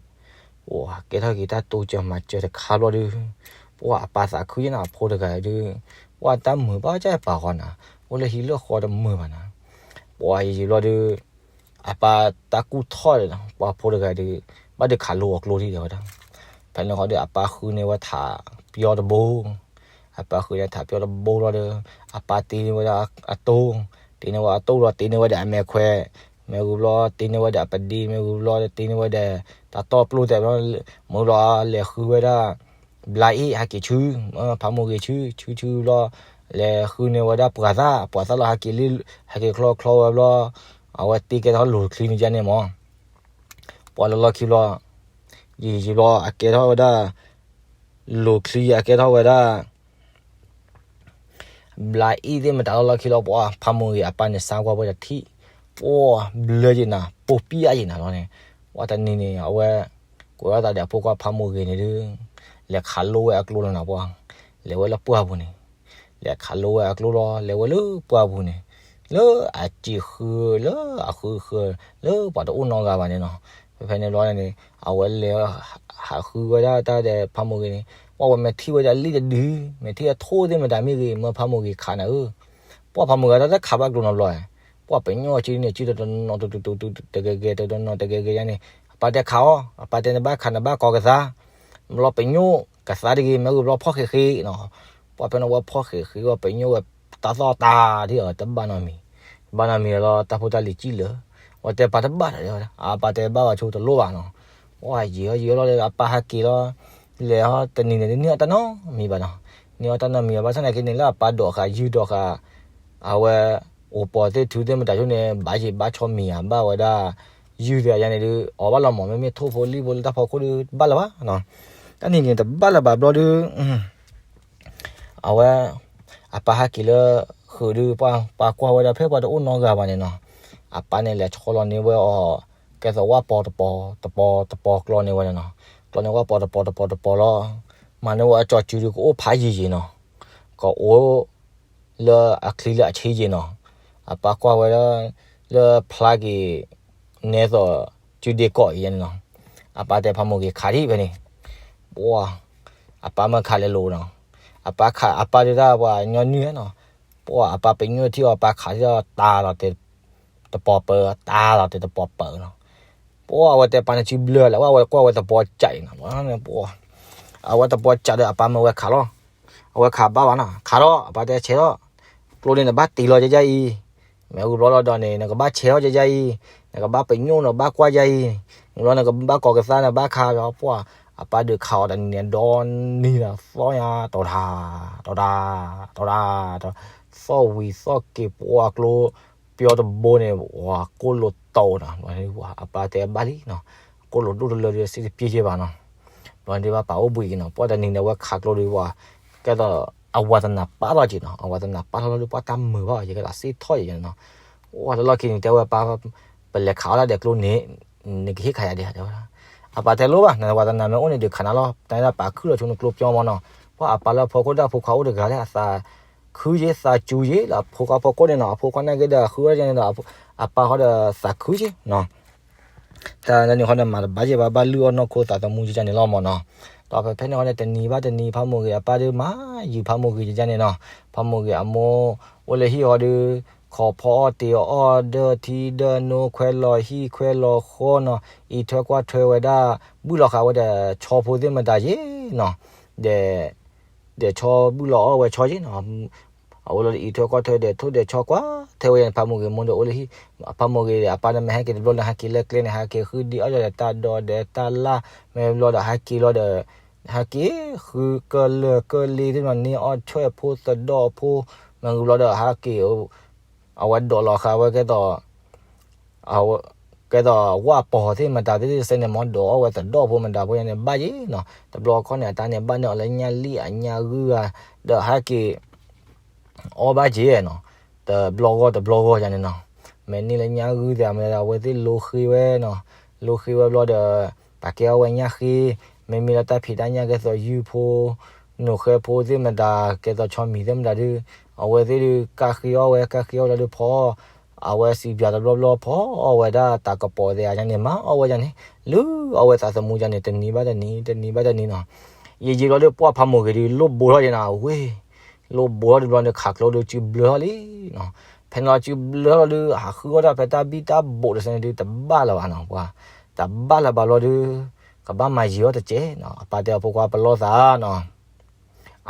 ပှၢ်ကဲထီၣ်က့ၤတၢ်တိစၢၤမၤစၢၤတခါဘျီဒီး ပှၢ်အပၢ်သးခုယဲၢ်နၤ အဖိတဂၤဒီး ပှၢ်တၢ်မုာ်ဘၣ်ကၢ်ပၢ်ဂီၢ်နၤ, အိၣ်လၢဟံၣ်လၢဃီတမုာ်ဘၣ်နၤ. ပှၢ်ယံာ်ယံာ်ဘျီဒီး အပၢ်တၢ်ကူၣ်ထီၣ်ဒီး ပှၢ်ဖိတဂၤဒီး ဘၣ်ဒုးခးလိအီၤကျိဒံးဒီးဝဲဒၣ်. ဖဲန့ၣ်ဃီဒီး အပၢ်ဃုန့ၢ်ဝဲထးပျီတဘိ အပၢ်ဃုန့ၢ်ထးပျီတဘိလီၤဒီး အပၢ်တ့န့ၢ်ဝဲဒၣ်အတိၢ်, တ့န့ၢ်ဝဲအတိၢ်လီၤ တ့န့ၢ်ဝဲဒီးအမဲာ်ခွဲး, မ့ၢ်ဂုာ်ဘျီ တ့န့ၢ်ဝဲဒီးအပဒ့, မ့ၢ်ဂုာ်ဘျီ တ့န့ၢ်ဝဲဒီး တၢ်တီၢ်ပျိၢ်တဲဘျီ, မ့ၢ်ဘျီလဲၤဃုဝဲဒၣ် ဘျါအ့ၣ်ဟဲက့ၤဆူ ဖးမိၢ်ဂ့ၤဆူ ဆူဆူဘျီ လဲၤဃုန့ၢ်ဝဲဒၣ်ပှၤသၣ်, ပှၤသၣ်လီၤဟဲက့ၤလံ, ဟဲက့ၤချီချီဝဲဘျီ အဝဲတ့ကဲထီၣ်လိၤတချံန့ၣ်ကန့ၣ်မး. ပှၢ်လၢလီၢ်ခံဘျီ ယံာ်ယံာ်ဘျီ အကဲထီၣ်ဝဲဒၣ် လိၤချံ အကဲထီၣ်ဝဲဒၣ် ဘျါအ့ၣ်သ့ၣ်မတၤလီၤလီၢ်ခံလီၤ. ပှၢ်ဖးမိၢ်ဂ့ၤအပၢ်န့ၣ် စါကွၢ်ဝဲတထံၣ်, ပှၢ်ဘျၢယံာ်နၤ ပိာ်ပံၣ်အါယံာ်နၤလီၤန့ၣ်. ပှၢ်တနံၤန့ၣ် အဝဲ ကိးထီၣ်သးဒီးအဖိခွါဖးမိၢ်ဂ့ၤန့ၣ်ဒီး လဲၤခးလိဝဲအကျိလီၤနၤပှၢ်, လဲၤဝဲလၢပှၢ်ပူၤန့ၣ် လဲၤခးလိဝဲအကျိလီၤ လဲၤဝဲလၢပှၢ်ပူၤန့ၣ်, လၢအစံးဃု လၢအဃုဃု လၢပှၤတအိၣ်နီတဂၤဘၣ်န့ၣ်နီၤ. ဖဲဖဲန့ၣ်ဘျီန့ၣ် အဝဲလဲၤ ဟးဃုဝဲဒၣ်တၢ်ဒီးဖးမိၢ်ဂ့ၤန့ၣ်, ပှၢ်ဝဲမ့ၢ်ထံၣ်ဝဲဒၣ်လံၣ်တဒု, မ့ၢ်ထံၣ်အထိၣ်သ့ၣ်မတၤမ့ၢ်ဂ့ၤ မၢဖးမိၢ်ဂ့ၤခးနၤဧၢ. ပှၢ်ဖးမိၢ်ဂ့ၤတၢ်တခးဘၣ်ကျိနီတဘျီ, ပှၢ်ပညိၣ်အစုန့ၣ် စုတနီၤတဂဲၤဂဲၤ တနီၤတဂဲၤဂဲၤယါန့ၣ်, အပၢ်တဲခးအီၤ, အပၢ်တဲနဘၣ်ခးနဘၣ်ကီၤကသါ, ဘျီပညိၣ်ကသါတဂ့ၤ မ့ၢ်ဂ့ၤဘျီဖီၣ်ဃဲးဃ့နီၤ. ပှၢ်ဖဲန့ၣ်ဝဲဖီၣ်ဃဲးဃ့ဝဲပညိၣ်ဝဲတၢ်သီၣ်တၢ်ဒ်အီၤ တဘၣ်နီတမံၤ, တဘၣ်နီတမံၤလီၤ တၢ်ဖိတၢ်လံၤကံၣ်လၢာ်, ဝဲတဲပၢ်တဘၣ်တၢ်ဒီး အပၢ်တဲဘၣ်ဝဲဆိတလိၣ်ဘၣ်နီၤ. ပှၢ်ယံာ်အီၤယံာ်အီၤလီၤ အပၢ်ဟဲက့ၤလီၤ, လဲၤဟီတနံၤန့ၣ် တန့ၢ်အီၣ်တၢ်နီတမံၤဘၣ်နီၤ, န့ၢ်အီၣ်တၢ်နီတမံၤဘၣ် ဘၣ်ဆၣ်သနာ်က့န့ၣ် လၢအပၢ်ဒိးဃာ်ယုၢ်ဒိးဃာ် အဝဲ အိၣ်ပီၤသ့ၣ်ထူသ့ၣ်မတၤဆိန့ၣ် ဘၣ်ယံာ်ဘၣ်ဆီမံၤဧါ ဘၣ်ဝဲဒၣ် ယုၢ်သ့ၣ်အယါန့ၣ်ဒီး အီၣ်ဘၣ်လီၤမး မ့မ့ၢ်ထိၣ်ဖိလံၣ်ဖိလၢတၢ်ဖီခိၣ်ဒီး တဘၣ်လၢၤဘၣ်နီၤ. တၢ်န့ၣ်န့ၣ် တဘၣ်လၢၤဘၣ်ဘျီဒီး အဝဲ အပၢ်ဟဲက့ၤလၢဃုာ်ဒီး ပှၤကွၢ်ဝဲဒၣ်ဖဲပှၤတအိၣ်နီတဂၤဘၣ်န့ၣ်နီၤ, အပၢ်န့ၣ်လဲၤဆီလီၤန့ၢ်ဝဲအီၤ ကဲသိးဝၣ်ပီၤတပီၤ တပီၤတပီၤကျီန့ၢ်ဝဲန့ၣ်နီၤ, ကျီန့ၢ်ဝၣ်ပီၤတပီၤတပီၤတပီၤလီၤ. မၤန့ၢ်ဝဲအကၠီၤစုဒီးကအိၣ်ဖးယံာ်ယံာ်နီၤ, ကအိၣ် လၢအချံလၢအဆ့ယံာ်နီၤ. အပၢ်ကွၢ်ဝဲဒၣ် လၢဖျါက့ၤ နဲသိး စုဒ့ကီးအံၤယါန့ၣ်နီၤ. အပၢ်တဲဖးမိၢ်ဂ့ၤခးဒံးဖဲန့ၣ်, ပှၢ် အပၢ်မၢခးလဲၤလိာ်နီၤ. အပၢ်ခး အပၢ်ဒုးတၢ်ပှၤညီနုၢ်နီၤ, ပှၢ်အပၢ်ပညိၣ်ထံၣ်အီၤ အပၢ်ခးထံၣ်အီၤ တၢ်လီၤတဲာ်တပီၤပၢၤ တၢ်လီၤတဲာ်တပီၤပၢၤနီၤ. ပှၢ်အဝဲတဲပၢ်န့ၣ်စုဘျၢလၢ ဝဲကွၢ်ဝဲသပီၤကးအံၤနီၤ, ပှၢ် အဝဲသပီၤကးဒီးအပၢ်မၢဝဲခးလီၤ. အဝဲခးဘၣ်ဘၣ်နီၤ, ခးထီၣ် အပၢ်တဲဆဲးထီၣ်, ကျိန့ၣ်နဘၣ်တ့ၢ်လီၤကဲကဲအံၤ, မ့ၢ်ဂုာ်ဘျီလီၤဒီးန့ၣ် နကဘၣ်ဆဲးထီၣ်ကဲကဲအံၤ, နကဘၣ်ပညိၣ်နဘၣ်ကွၢ်ကဲအံၤ, မ့ၢ်ဘျီနကဘၣ်ကီၤကသါနဘၣ်ခးဒီး ပှၢ် အပၢ်ဒုးခးအီၤတနံၤန့ၣ်ဒီနံၤဒီးသီၣ်ညါ တီၤတၢ် တီၤတၢ် တီၤတၢ် တီၤ သီၣ်ဝံၤသီၣ်က့ၤ ပှၢ်ကျိ ပျီတဘိန့ၣ် ပှၢ်ကိၣ်လိာ်တီၤနီၤ, အပၢ်တဲဘၣ်လံနီၤ, ကိၣ်လိာ်ဒိၣ်တလၢဒီး စ့တပျ့က့ဘၣ်နီၤ, ဘျီဒ်ဘၣ်ပာ်အိၣ်ဘှံးက့ၤနီၤ, ပှၢ်တနံၤန့ၣ် အဝဲခးကျိဒီးပှၢ် ကဲသိး အဝၤသနာ်ပာ်ထီၣ်က့ၤနီၤ, အဝၤသနာ်ပာ်ထီၣ်လီၤဒီး ပှၢ်တၢ်မုာ်ဘၣ်အီၤ ယကဲသိးစ့ထီၣ်ယဲနီၤ, ပှၢ်တလီၢ်ခံန့ၣ် တဲဝဲပၢ် ပလဲၤခးအီၣ်တၢ်ဒီးကျိန့ၣ် နကဟ့ၣ်ခးယၤဒဲးတဲဝဲ, အပၢ်တဲလိၣ်ဘၣ် နဝၤသနာ်မ့ၢ်အိၣ်န့ၣ် ဒုးခးနၤလီၤ, တၢ်ဒၣ်ပာ်ခုၣ်လီၤဆိနကျိပျီမနီၤ, ပှၤအပၢ်လၢအဖီခိၣ်ဒီးအဖိခွါအိၣ်တဂၤလၢအသးခုက့ၤ သးစူၤက့ၤလၢအဖိခွါဖီခိၣ်န့ၣ်နီၤ, အဖိခွါနာ်က့ဒီးဃုအီၣ်န့ၣ်ဒီး အပၢ်ဃီဒီးသးခုက့ၤနီၤ. တၢ်လၢန့ၣ်ဃီဒီးမၤတဘၣ်က့ၤဘၣ် ဘၣ်လုၢ်အီၣ်နီၢ်ခိသးသမူကန့ၣ်လီၤမ့ၢ်နီၤ. ဒီးဖဲဖဲန့ၣ်ဃီဒီးတနံၤဘၣ်တနံၤ ဖးမိၢ်ဂ့ၤအပၢ်ဒုးမၤယုာ်ဖးမိၢ်ဂ့ၤကန့ၣ်နီၤ. ဖးမိၢ်ဂ့ၤအမိၢ်အိၣ်လၢဟံၣ်ဃီဒီး ခိးဖီအီၣ်တ့ၤအီၣ် ဒၢထံဒၢနိ ခွဲးလီၤဟံၣ်ခွဲးလီၤဃီနီၤ, အံးထွဲကွၢ်ထွဲဝဲဒၣ် ဘုၣ်လီၤဃာ်ဝဲဒီးဆီဖိသ့ၣ်မတၤက့ၤနီၤ, ဒီး ဒီးဆီဘုၣ်လီၤအီၣ်ဝဲဆီက့ၤနီၤ. အဝဲလီၤဒီးအံးထွဲကွၢ်ထွဲဒီးထိၣ်ဒီးဆီကွၢ်ထွဲဝဲန့ၣ် ဖးမိၢ်ဂ့ၤမိၢ်ဒီးအိၣ်လၢဟံၣ်, ဖးမိၢ်ဂ့ၤအပၢ်န့ၣ်မ့ၢ်ဟဲက့ၤတဘျီန့ၣ် ဟဲက့ၤလၢကျဲန့ၣ် ဟဲက့ၤဃုဒံးအီၣ်ဒီးတၢ်ဒိးဒီးတၢ်လၢ် မ့ၢ်ဘျီဒီးဟဲက့ၤလီၤဒီး ဟဲက့ၤဃုကလၢာ်ကလ့သ့ၣ်နီၤ န့ၢ်အီၣ်ဆွဲၣ်ဖိသဒီၣ်ဖိ မ့ၢ်ဘျီဒီးဟဲက့ၤ အဝဲဒိးလီၤဃာ်ဝဲကဲသိး ကဲသိးဝၣ်ပီၤသ့ၣ်မတၤသ့ၣ်တစဲးန့ၣ် မ့ၢ်ဒိးအီၣ်ဝဲသဒီၣ်ဖိမတၤဖိန့ၣ် ဘၣ်က့ၤနီၤ. တဘျီခီန့ၣ် အတၢ်န့ၣ်ဘၣ်န့ၢ်အီၤလၢညၣ်လံၣ်အညၣ်ဂုၢ်ဧါ, ဒီးဟဲက့ၤ အီၣ်ဘၣ်က့ၤနီၤ, တဘျီဂီၢ်တဘျီဂီၢ်ယၤန့ၣ်နီၤ. မ့ၢ်န့ၢ်လၢညၣ်ဂုၢ်သ့ၣ် မ့ၢ်အဝဲသ့ၣ်လိဃ့ဝဲနီၤ, လိဃ့ဝဲဘျီဒီး ပာ်ကဲအီၣ်ဝဲညၣ်ဃ့, မ့မ့ၢ်လၢတၢ်ဖံးတၢ်ညၣ်ကဲသိးယုၢ်ဖိ နိၣ်ဃဲဖိသ့ၣ်မတၤ ကဲသိးဆီမံၤသ့ၣ်မတၤဒုး အဝဲသ့ၣ်ဒုး ကၢ်ဃ့အီၣ်ဝဲ ကၢ်ဃ့အီၣ်ဝဲလီၤဒုးဖီ အဝဲစံးပၠးတဘျီဘျီဖီအီၣ်ဝဲဒၣ်တၢ်ကပီၤသ့ၣ်ညါန့ၣ် မၤအီၣ်ဝဲယၤန့ၣ် လုၢ်အီၣ်ဝဲသးသမူယၤန့ၣ် တနံၤဘၣ်တနံၤ တနံၤဘၣ်တနံၤနီၤ. ယံာ်ယံာ်လီၤဒုးပှၢ်ဖးမိၢ်ဂ့ၤဒုး လိၣ်ဘိထီၣ်ယဲနၤဝ့ၢ်, လိၣ်ဘိထီၣ်တဘျီန့ၣ် ခးကျိဒုးစုဘျၢထီၣ်လံနီၤ. ဖဲန့ၣ်လီၤစုဘျၢထီၣ်လီၤဒုး ဟးဃုအီၣ်တၢ်ဖဲတၢ်ဘံၣ်တၢ်ဘိးတစဲးန့ၣ်ဒုး တဘၣ်လၢၤဘၣ်နီၤ ပှၤ တဘၣ်လၢၤဘၣ်လီၤဒုး ကဘၣ်မၤယံာ်အီၣ်တကဲးနီၤ. အပၢ်တဲအဖိခွါပလီၢ်သးနီၤ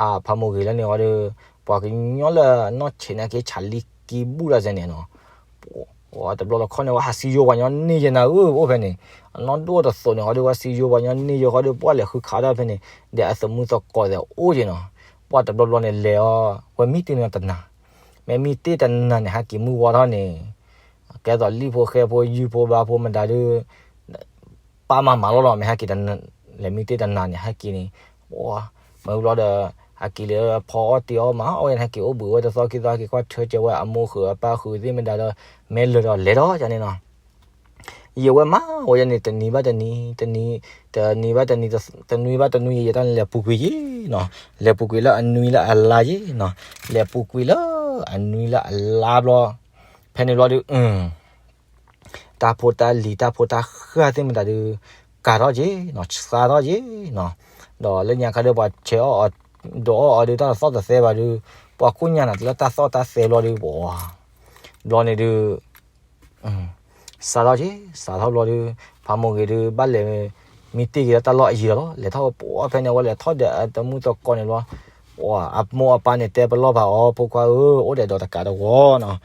အဖးမိၢ်ဂ့ၤလၢန့ၣ်ဃီဒီး ပှၤကညီလၢနီၢ်ဆံးနာ်က့ဆးလံကံဘူၣ်တၢ်စဲးန့ၣ်နီၤ, တဘျီလီၤခီန့ၣ် ဝဲဟးစံယိၤပှၤညီန့ၢ်ယဲနၤဧၢ အိၣ်ဖဲန့ၣ် အနီၢ်ဒိၣ်တသိးန့ၣ်ဃီဒီး ဝဲစံယိၤပှၤညီန့ၢ်ယဲဃီဒီး ပှၢ်လဲၤဃုခးတၢ်ဖဲန့ၣ် ဒီးအသမူသကိးသ့ၣ်အိၣ်ယဲနီၤ, ပှၢ်တဘျီဘျီန့ၣ်လဲၤအီၤ ဝဲမံတ့ၢ်န့ၣ်တနၤ, မ့ၢ်မံတ့ၢ်တနၤန့ၣ် ဟဲက့ၤမုၢ်ဝါထီၣ်န့ၣ် ကဲသိးလံၣ်ဖိဃဲဖိယုၢ်ဖိဘါဖိမတၤဒုး ပၢ်မၤမၤလီၤလီၤ မ့ၢ်ဟဲက့ၤ လဲၤမံတ့ၢ်တနၤန့ၣ် ဟဲက့ၤန့ၣ် မ့ၢ်ဘျီဒီး ဟဲက့ၤလၢဖီအီၣ်တ့ၢ်အီၣ်မၤအီၣ်ဝဲန့ၣ် ဟဲက့ၤအိၣ်ဘှံးဝဲတသီခံသီ ဟဲက့ၤကွၢ်ထွဲကဲဝဲအမိၢ်ဃုာ်အပၢ်ဃုာ်သ့ၣ်မတၤဒီး မ့ၢ်လၢာ်ဒီးလဲၤဒီးယၤန့ၣ်နီၤ. ယဝဲမၤဝဲယၤန့ၣ် တနံၤဘၣ်တနံၤ တနံၤ တနံၤဘၣ်တနံၤ တနွံဘၣ်တနွံ ယဲယဲတၢ်န့ၣ် လဲၤပူၤကွံာ်ယဲၤနီၤ, လဲၤပူၤကွံာ်လၢအနွံလၢအလါယဲၤနီၤ, လဲၤပူၤကွံာ်လၢအနွံလၢအလါဘျီ ဖဲန့ၣ်ဘျီဒီး တၢ်ဖိတၢ်လံၤတၢ်ဖိတၢ်ဃၢ်သ့ၣ်မတၤဒုး ကၤထီၣ်က့ၤနီၤ, စးထီၣ်က့ၤနီၤ, ဒီးလၢညါခါဒီးပှၤဆဲးအီၣ်အီၤ ဒိးအီၣ်အီၤဒုး တၢ်တသီၣ်တသဲဘၣ်ဒုး ပှၤကိၣ်ညါနၤတလၢတၢ်သီၣ်တၢ်သဲဘျီဒုး ပှၤ ဘျီန့ၣ်ဒုး စးထီၣ်က့ၤ စးထီၣ်ဘျီဒုး ဖးမိၢ်ဂ့ၤဒုး ဘၣ်လဲၤမံတ့ၢ်က့ၤလၢတၢ်လီၢ်အယံၤလီၤလီၤ. လဲၤထီၣ်ပှၤဖဲန့ၣ် အဝဲလဲၤထီၣ်ဒီးအတမုၢ်သကိးန့ၣ်လီၤ. ပှၤအမိၢ်အပၢ်န့ၣ်တဲပလီၢ်ဖးအီၤ ဖိခွါဧၢ အိၣ်ဒီးဒီးတကးတဝီနီၤ,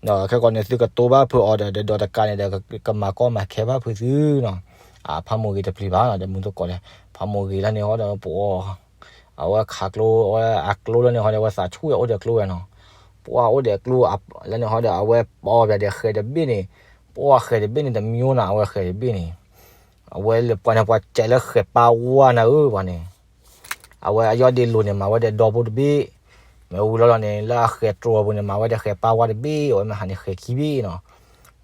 ဒီးခဲကိးန့ၣ် သုကတိၢ်ဘၣ်ဖုးအီၤဒီး ဒီးဒီးတကးန့ၣ်ဒီး ကမၤကီမၤခဲဘၣ်ဖုးသုနီၤ. အဖးမိၢ်ဂ့ၤတပျံၤဘၣ်နီၤ ဒီးမုၢ်သကိးဒီး ဖးမိၢ်ဂ့ၤလၢန့ၣ်ဃီဒီး ပှၤ အဝဲခးကျိ အဝဲအကျိလၢန့ၣ်ဃီဒီး အဝဲသးဆူၣ်ဝဲအိၣ်ဒီးကျိဝဲနီၤ. ပှၤအိၣ်ဒီးကျိ လၢန့ၣ်ဃီဒီး အဝဲပီၢ်ပၠးဒီးဃဲၤတဘ့ၣ်န့ၣ်, ပှၤဃဲၤတဘ့ၣ်န့ၣ် တမံၤနီၤ အဝဲဃဲၤတဘ့ၣ်န့ၣ်, အဝဲလၢပှၤန့ၣ် ပှၤကဲလၢဃဲၤပၢ်ဝါနၤဧၢ ပှၤန့ၣ်, အဝဲအယီၢ်ဒ့လိၤန့ၣ် မၤဝဲဒီးဒီဖိတဘ့ၣ်, မ့ၢ်ဝံၤလီၤလီၤန့ၣ် လၢအဃဲၤတြီၤပူၤန့ၣ် မၤဝဲဒီးဃဲၤပၢ်ဝါတဘ့ၣ်, အဝဲမ့ၢ်ဟးန့ၣ်ဃဲၤခံဘ့ၣ်နီၤ.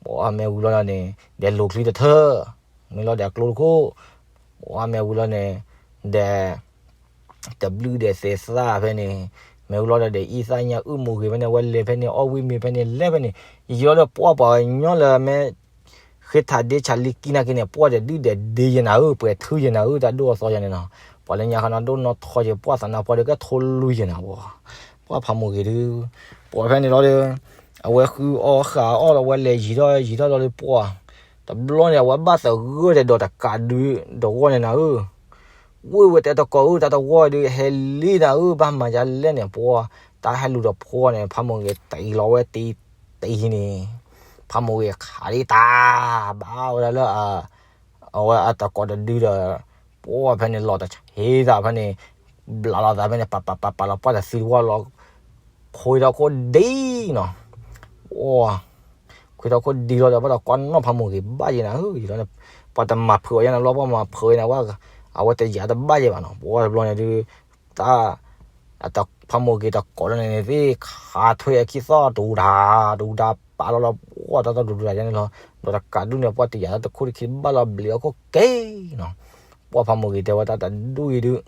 ပှၤမ့ၢ်ဝံၤလီၤလီၤန့ၣ် ဒီးလိၤချံတထၢၣ်, မ့ၢ်လီၤဒီးအကျိတခိၣ်, ပှၤမ့ၢ်ဝံၤလီၤန့ၣ် ဒီး တဘျုးဒီးသဲးသၣ်ဖဲန့ၣ်, မ့ၢ်ဝံၤလီၤဒီး ဒီးအံသၣ်ညါအုၣ်မိၢ်ဂ့ၤဖဲန့ၣ် အဝဲလဲၤဖဲန့ၣ် အီၣ်ဝံၣ်မ့ၤဖဲန့ၣ် လဲၤဖဲန့ၣ်, ယံာ်လီၤဒီးပှၤပှၤကညီလၢအမ့ၢ် ဃ့ထးဒ့ဆးလံကံနာ်က့န့ၣ် ပှၤဒီးဒုၣ်ဒီးဒ့ယဲနၤဧၢ, ပှဲၤထုယဲနၤဧၢ, တၢ်ဒိၣ်အသီယဲန့ၣ်နီၤ. ပှၤလၢညါခါနီၤ ဒိၣ်နီၢ်ထီယဲ ပှၤသးနါပှၢ်ဒီးကထိလွံၢ်ယဲနၤ, ပှၤဖးမိၢ်ဂ့ၤဒုး ပှၤဖဲန့ၣ်လီၤဒီး အဝဲဃုအီၣ်ဃာ်အီၣ်ဒီး အဝဲလဲၤယံၤထီၣ်ယံၤထီၣ်လီၤဒီး ပှၤ တဘျီန့ၣ် အဝဲဘၣ်သဂၢၢ်ဒီးဒီးတကးဒုးတဝီန့ၣ်နၤဧၢ, ဝ့ၢ်ဝဲတဲတကိးဧၢ တၢ်တဝီဒုး ဟဲလံနၤဧၢ, ဘၣ်မၤယါလဲၣ်န့ၣ် ပှၤ တၢ်ဟဲလူၤဒီးဖှီၣ်န့ၣ် ဖးမိၢ်ဂ့ၤတံၤလီၤဝဲတံၤ တံၤန့ၣ်, ဖးမိၢ်ဂ့ၤခးဒံးတၢ် ဘၣ်ဝဲဒၣ်လၢ အဝဲအတကိးတဒုဒီး ပှၤဖဲန့ၣ်လီၤတဆ့သးဖဲန့ၣ် ဘျးလီၤသးဖဲန့ၣ် ပာ်ပာ်ပာ်ပာ်လီၤ ပှၤတသံတဝီလီၤ ခွံထီၣ်ခိၣ်ဒံနီၤ, ပှၤ ခွံထီၣ်ခိၣ်ဒံလီၤဒီး ဘၣ်ဒီးကွၢ်နီၣ်ဖးမိၢ်ဂ့ၤဘၣ်ယဲနၤဧၢ, ယံာ်လီၤန့ၣ် ပှၤတမၤဖုးအီၤယဲနၤလီၤ, ပှၤမၤဖုးအီၤယဲနၤ အဝဲတယာ်တဘၣ်ယဲဘၣ်နီၤ, ပှၤတဘျီန့ၣ်ဒုး တၢ် ဖးမိၢ်ဂ့ၤတကိးလီၤန့ၣ်န့ၣ်သ့ၣ် ခးထွဲအခံသီၣ် တဝူၤတၢ် တဝူၤတၢ် ပာ်လီၤလီၤ ပှၤတၢ်သီၣ်ဒူဒူတၢ်ယဲန့ၣ်လီၤ, ဒီးတကးဒုးန့ၣ် ပှၤတယာ်တၢ်တခိၣ်တခံဘၣ်လီၤ ဘျံးအခိၣ်က့နီၤ, ပှၤဖးမိၢ်ဂ့ၤတဲဝဲတၢ်တဒူၣ်အံၤဒုး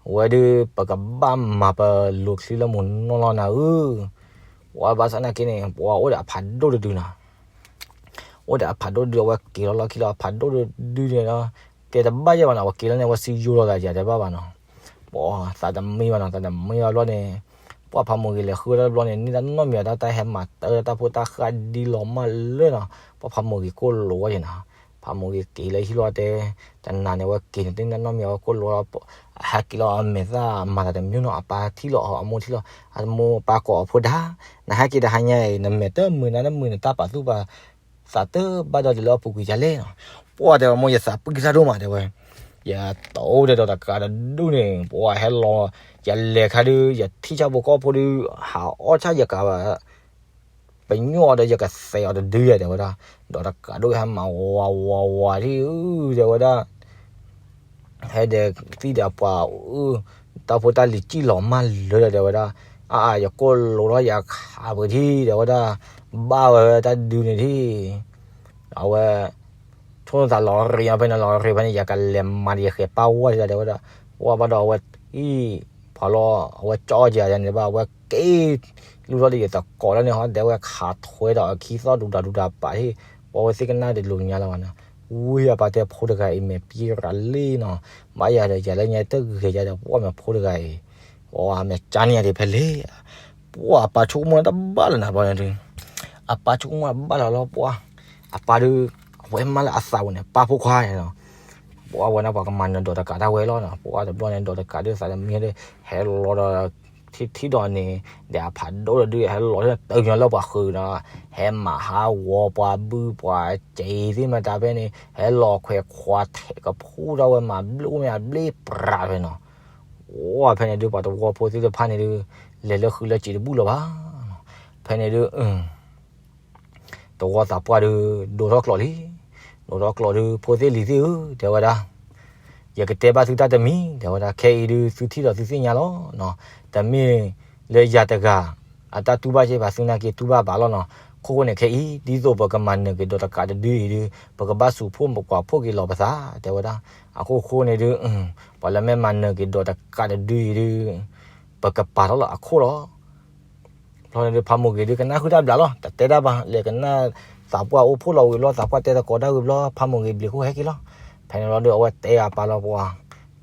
အ ဝဲဒုး ပကဘၣ်မၤပလိၤချံလၢမုၢ်နီၢ်လီၤနၤဧၢ. ပှၤဘၣ်ဆၣ်နာ်က့န့ၣ် ပှၤအိၣ်ဒီးအဖးဒိၣ်တဒုနီၤ. အိၣ်ဒီးအဖးဒိၣ်တဒု အဝဲက့ၤလီၤလီၢ်ခံလီၤ အဖးဒိၣ်တဒုန့ၣ်ဒီး တဲတဘၣ်ယဲၢ်ဘၣ်နီၤ, အဝဲက့ၤလီၤန့ၣ် အဝဲစံယိလီၤသးယၤတဲဘၣ်ဘၣ်နီၤ. ပှၤသးတမံဘၣ်နီၤ, သးတမံဘၣ်ဘျီန့ၣ် ပှၤဖးမိၢ်ဂ့ၤလဲၤဃုတၢ်တဘျီန့ၣ် န့ၢ်တၢ်နီတမံၤ တၢ်တၢ်ဟဲမၤတၢ်တၢ်ဖိတၢ်ဃၢ်ဒ်လီၤမၢ်လၢနီၤ, ပှၤဖးမိၢ်ဂ့ၤကိၢ်လိာ်ဝဲယဲနီၤ. ဖးမိၢ်ဂ့ၤက့ၤလၢဟံၣ်လီၤတဲ, တနၤန့ၣ် အဝဲက့ၤန့ၣ် တန့ၢ်တၢ်နီတမံၤ အဝဲကိၢ်လိာ်လီၤ, အဟဲက့ၤလီၤအမဲာ်သၣ်မၤသးတမံၤနီၤ, အပၢ်ထံၣ်လီၤအီၤ အမိၢ်ထံၣ်လီၤ, အမိၢ်ပၢ်ကိးအဖိဒၣ်, နဟဲက့ၤတဟါညါအံၤ နမဲာ်တမုာ်နါတမုာ် နတၢ်ပာ်သူၣ်ပာ်သးသးတဘၣ်ဒီးလၢအပူၤကွံာ်ယၤလဲၣ်နီၤ. ပှၤတဲဝဲမိၢ် ယသးပှၢ်တၢ်ဒိၣ်မးတဲဝဲ, ယတအိၣ်ဒီးဒီးတကးတဒုန့ၣ် ပှၤဟဲလီၤ, ယလဲၤခါဒုး ယထံၣ်ဆၣ်ဖိကီၢ်ဖိဒုး ဟးအီၣ်ဆၣ်ယကးဘၣ် ပညိၣ်အီၤဒီးယကသဲးအီၤတဒုယဲၢ်တဲဝဲဒၣ်, ဒီးတကးဒိၣ်ဟဲမၤဝးဝးဝးဒ်အုတဲဝဲဒၣ်, ဟဲဒီးသံၣ်ဒီးပှၤအု, တၢ်ဖိတၢ်လံၤစံၣ်လီၤမၢ်လၢာ်ဒီးတဲဝဲဒၣ်, အါအါ ယကိၢ်လိာ်ထီၣ်ယခးပှဲၤထံၣ်တဲဝဲဒၣ်, ဘၣ်ဝဲတၢ်ဒုန့ၣ်ထံၣ်, အဝဲ ဆိသးလီၤရ့အီၤဖဲန့ၣ် လီၤရ့ဖဲန့ၣ် ယကလဲၤမၤဒီးယဃဲၤပၢ်ဝဲဒၣ်တဲဝဲဒၣ်, ပှၤဘၣ်ဒီးအဝဲအံၤ, ဖီလီၤ အဝဲကၠီကဲန့ၣ်ဘၣ် အဝဲက့ၤ လူၤထီၣ်ဒီးယသကိးလၢန့ၣ် ဟီဒဲဝဲခးထွဲဒီးအခံသီၣ်ဒူဒၤဒူဒၤပာ်ဟ့ၣ်, ပှၤဝဲသ့ၣ်ကနၣ်တလူၤညါလၢၤဘၣ်နီၤ, ဝံၤအပၢ်တဲဖိတဂၤအံၤမဲာ်ပံရၤလံနီၤ, ဘၣ်ယၤဒီးယၤလၢညါတဂ့ၤယၤဒီး ပှၤမဲာ်ဖိတဂၤအံၤ, ပှၤမဲာ်ကၠါန့ၢ်ယၤဒံးဖဲလဲၣ်, ပှၤအပၢ်ဆိကမိၣ်တဘၣ်လၢၤနၤဘျီန့ၣ်ဒုး အပၢ်ဆိကမိၣ်တဘၣ်လၢၤလီၤပှၤ, အပၢ်ဒုး အဝဲမၤလၢအသးပူၤန့ၣ် ပၢ်ဖိခွါနီၤ, ပှၤဝဲဒၣ်ပှၤကမၤနၢၤဒီးတကးတၢ်ဝဲလီၤနီၤ, ပှၤတဘျီန့ၣ်ဒီးတကးဒုးသးတမံဒီး ဟဲလီၤဒီး ထံထံဒီးန့ၣ် ဒီးအဖးဒိၣ်တဒုဟဲလီၤတၢ်တညါလၢပှၤဃုာ်နီၤ, ဟဲမၤဟးဂီၤပှၤဘုပှၤစံးသ့ၣ်မတၤဖဲန့ၣ် ဟဲလီၤခွဲးခွါထဲးကဖူထီၣ်ဝဲမၤဘျုးမ့ၢ်အဘျ့ပြးဖဲနီၤ, ပှၤဖဲန့ၣ်ဒုး ပှၤတဝီဖိသ့ၣ်တဖၣ်န့ၣ်ဒုး လဲၤလၢဃုာ်လၢစံးတဘူၣ်လၢၤဘၣ်နီၤ, ဖဲန့ၣ်ဒုး တဝီသးပှၢ်ဒုး ဒိးထီၣ်ကျိးလံ, ဒိးထီၣ်ကျိးဒုး ဖိသ့ၣ်လံၤသ့ၣ်ဧၢ တဲဝဲဒၣ်, ယကတဲဘၣ်သုတၢ်တမံၤ တဲဝဲဒၣ်, ခဲအံၤဒုး သုထံၣ်ဒီးသုသ့ၣ်ညါလီၤ, တမ့ၢ်လၢယၤတဂၤ အတၢ်တူၢ်ဘၣ်က့ဘၣ်သုနာ်က့ တူၢ်ဘၣ်ဘၣ်လီၤနီၤ, ခိၣ်ဃိန့ၣ်ခဲအံၤ ဒ်သိးပကမၤနၢၤက့ၤဒီးတကးတဒုအံၤဒုး ပကဘၣ်စူးဖှိၣ်ပကွၢ်ဖှိၣ်က့ၤလီၤပသး တဲဝဲဒၣ်, အခိၣ်ဃိန့ၣ်ဒုး ပှၤလၢမ့ၢ်မၤနၢၤက့ၤဒီးတကးတဒုအံၤဒုး ပကပာ်ထီၣ်လၢအခိၣ်လီၤ. ဘျီန့ၣ်ဒုး ဖးမိၢ်ဂ့ၤဒုး ကနၣ်ဃုာ်တၢ်ဘျးလီၤ, တတဲတၢ်ဘၣ်, လဲၤကနၣ်သးပှၢ်အိၣ်ဖှိၣ်လီၤဝံၤဘျီ သးပှၢ်တဲသကိးတၢ်ဝံၤဘျီ ဖးမိၢ်ဂ့ၤဘျံးခိၣ်ဟဲက့ၤလီၤ. ဖဲန့ၣ်လီၤဒုး အဝဲတဲအပၢ်လီၤပှၤ,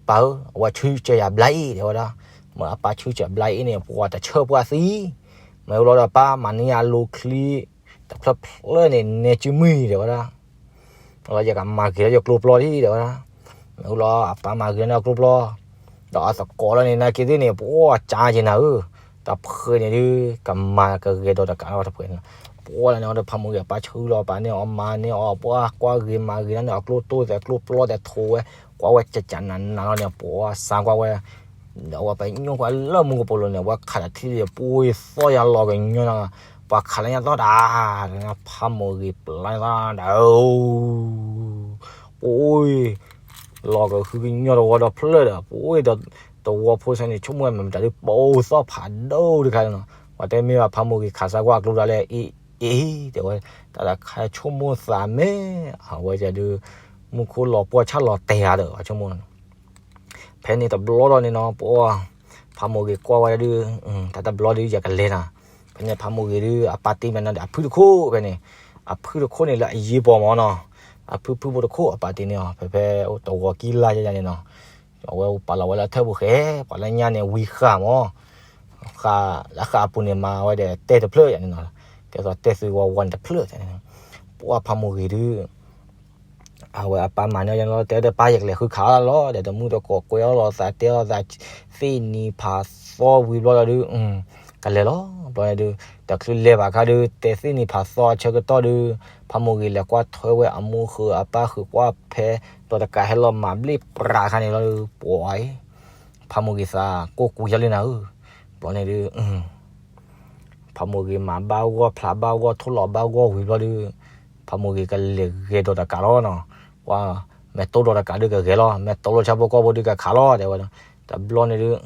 ပၢ်ဧၢ, အဝဲဆၢဆၢယၤဘျါအ့ၣ် တဲဝဲဒၣ်, မ့ၢ်အပၢ်ဆၢဆၢဘျါအ့ၣ်န့ၣ် ပှၤတဆၢပှၢ်သံ, မ့ၢ်လီၤဒီးပၢ်မၤန့ၢ်ယၤအလိၤချံ တဖျၢၣ်ဖျၢၣ်န့ၣ် နဲစုမုၢ် တဲဝဲဒၣ် လီၤယကမၤဂ့ၤလၢယကျိပျီလံ တဲဝဲဒၣ်, မ့ၢ်လီၤ အပၢ်မၤဂ့ၤလၢန့ၣ်အကျိပျီ, ဒီးအသကိးလၢန့ၣ် နာ်က့သ့ၣ်န့ၣ် ပှၤကၠါက့ၤနၤဧၢ, တဖုန့ၣ်ဒုး ကမၤကဂဲၤဒီးတကးလီၤတဖုန့ၣ်, ပှၤလၢန့ၣ်အီၤဒီး ဖးမိၢ်ဂ့ၤအပၢ်ဆၢလီၤပာ်န့ၢ်အီၤမၤန့ၢ်အီၤ ပှၤကွၢ်ဂ့ၤမၤဂ့ၤန့ၢ်အီၤ ကျိတိၢ်သဲးကျိပျီသဲးထိးဝဲ, ကွၢ်ဝဲကကနးနးလီၤန့ၣ် ပှၤစါကွၢ်ဝဲ ဒီးအဝဲပညိၣ်ကွၢ်လၢမူကပိာ်လိၤန့ၣ် အဝဲခးတထံၣ်လံ ပအိၣ်သီၣ်ယၤလီၤကညီနီၤ, ပှၤခးလၢညါသီၣ်တၢ်, ဖးမိၢ်ဂ့ၤပျါသီၣ်တၢ်, ပအိၣ် လီၤကဟုကညီၢ်တဝီဒီဖျၢၣ်ဒီး ပအိၣ်ဒီး တဝီဖိဆဲန့ၣ် ဆိကမိၣ်ဝဲမ့ၢ်မတၤဒုး ပအိၣ်သီၣ်ဖးဒိၣ်တခါနီၤ, ပှၤတဲမ့ၢ်ဘၣ်ဖးမိၢ်ဂ့ၤခးစါကွၢ်အကျိဒၣ်လဲၣ် အ့ၣ်အ့ၣ် တဲဝဲ, တၢ်တခါဆိကမိၣ်သးမ့ၢ် အဝဲဒုး မူခိၣ်လီၤပှီၢ်ဆၣ်လီၤတဲာ်ဧါဒီး အဆိကမိၣ် ဖဲန့ၣ်တဘျီဒီးန့ၣ်နီၤ ပှၤ ဖးမိၢ်ဂ့ၤကွၢ်ဝဲဒၣ်ဒုး, တၢ်တဘျီဒုးယကလဲၤနၤ, ဖဲန့ၣ်ဖးမိၢ်ဂ့ၤဒုး အပၢ်တ့မးနီၤဒီးအဖုတခိၣ်ဖဲန့ၣ်, အဖုတခိၣ်န့ၣ်လၢအယ့ပီၤမးနီၤ, အဖုဖုဖိတခိၣ်အပၢ်တ့န့ၣ်အီၤ ဖဲဖဲတဝီကံလါယဲယဲန့ၣ်နီၤ, အဝဲပာ်လီၤဝဲလၢထၢၣ်ပူၤဃဲ, ပှၤလၢညါန့ၣ်ဝံဃာ်မး ဃာ်လၢဃာ်အပူၤန့ၣ်မၤဝဲဒီးတဲတဖျၢၣ်ယဲန့ၣ်နီၤ, ကဲသိးတဲသုဝီဝီန့ၣ်တဖျၢၣ်န့ၣ်, ပှၤဖးမိၢ်ဂ့ၤဒုး အဝဲအပၢ်မၤန့ၢ်အီၤယဲန့ၣ်လီၤ, တဲဒီးပၢ်ယကလဲၤဃုခးလီၤ, ဒီးတမုၢ်တကိးကွဲအီၤလီၤသးတဲအီၤသးသ့ၣ်နံၤဖးသီဝံၤဘျီဒီးဒုး, ကလဲၤလီၤ, ဘျီန့ၣ်ဒုး တချုးလဲၤဘၣ်ခါဒုး တဲသ့ၣ်နံၤဖးသီအဆၢကတီၢ်ဒုး, ဖးမိၢ်ဂ့ၤလဲၤကွၢ်ထွဲဝဲအမိၢ်ဃုာ်အပၢ်ဃုာ်ကွၢ်ဖဲ ဒီးတကးဟဲလီၤမၤဘျ့ပြးခါန့ၣ်လီၤဒုး ပှၤအံၤ ဖးမိၢ်ဂ့ၤသးကိးကွံာ်ယါလံနၤဧၢ, ဘျီန့ၣ်ဒုး ဖးမိၢ်ဂ့ၤမၤဘၣ်ဂီၢ်ဖျးဘၣ်ဂီၢ်ထိၣ်လီၤဘၣ်ဂီၢ်ဝံၤဘျီဒုး, ဖးမိၢ်ဂ့ၤကလဲၤဂဲၤဒီးတကးလီၤနီၤ, ပှၤမဲာ်တိၢ်ဒီးတကးဒုးကဂဲၤလီၤ, မဲာ်တိၢ်လိာ်ဆၣ်ဖိကီၢ်ဖိဒုးကခးလီၤ တဲဝဲ, တဘျီန့ၣ်ဒုး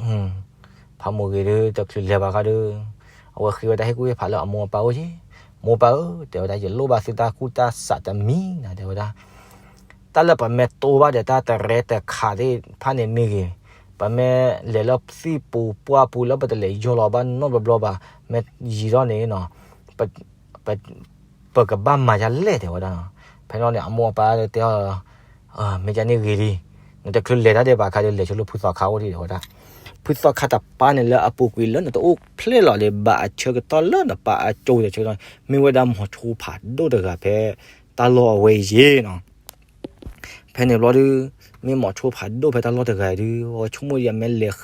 ဖးမိၢ်ဂ့ၤဒုး တချုးလဲၤဘၣ်ခါဒုး အဝဲဃ့ဝဲတၢ်ဟ့ၣ်ကူၣ်ဟ့ၣ်ဖးလၢအမိၢ်အပၢ်အိၣ်က့ၤ, မိၢ်ပၢ်ဧၢ တဲဝဲဒၣ် ယလိၣ်ဘၣ်သုတၢ်ကူၣ်တၢ်ဆးတမံၤနၤ တဲဝဲဒၣ် တၢ်လၢပမဲာ်တိၢ်ဘၣ်ဒီးတၢ်တရဲတခးသ့ၣ်တဖၣ်န့ၣ်မ့ၢ်ဂ့ၤ, ပ မ့ၢ်လဲၤလၢသံၣ်ပူၤပှၢ်ပူၤလၢပတလဲၤယီၢ်လီၤဘၣ်နီတဘျီဘၣ်, မ့ၢ်ယံာ်ထီၣ်န့ၣ်နီၤ, ပ ပကဘၣ်မၤဒ်လဲၣ် တဲဝဲဒၣ်နီၤ. ဖဲန့ၣ်န့ၣ် အမိၢ်အပၢ်တဲအီၤ, မ့ၢ်ဒ်န့ၣ်ဂ့ၤလံ, နတချုးလဲၤတၢ်ဒဲးဘးခါဒီး လဲၤဆိလၢဖုသီခါအိၣ်ဒံး တဲဝဲဒၣ်. ဖုသီခါတပၤန့ၣ်လၢအပူၤကွံာ်လၢနတအိၣ်ဖျဲၣ်လီၤဒီး ဘၣ်အဆၢကတီၢ်လၢနပၢ်အကၠိဒီးဆၢကတီၢ်န့ၣ် မ့ၢ်ဝဲဒၣ်မိၤဆိဖးဒိၣ်တဂၤဖဲတၢ်လီၢ်အဝဲအံၤနီၤ. ဖဲန့ၣ်ဘျီဒုး, မ့ၢ်မိၤဆိဖးဒိၣ်ဖဲတၢ်လီၢ်တဂၤအံၤဒုး, အဝဲဆိကမိၣ်ဒ်အမ့ၢ်လဲၤ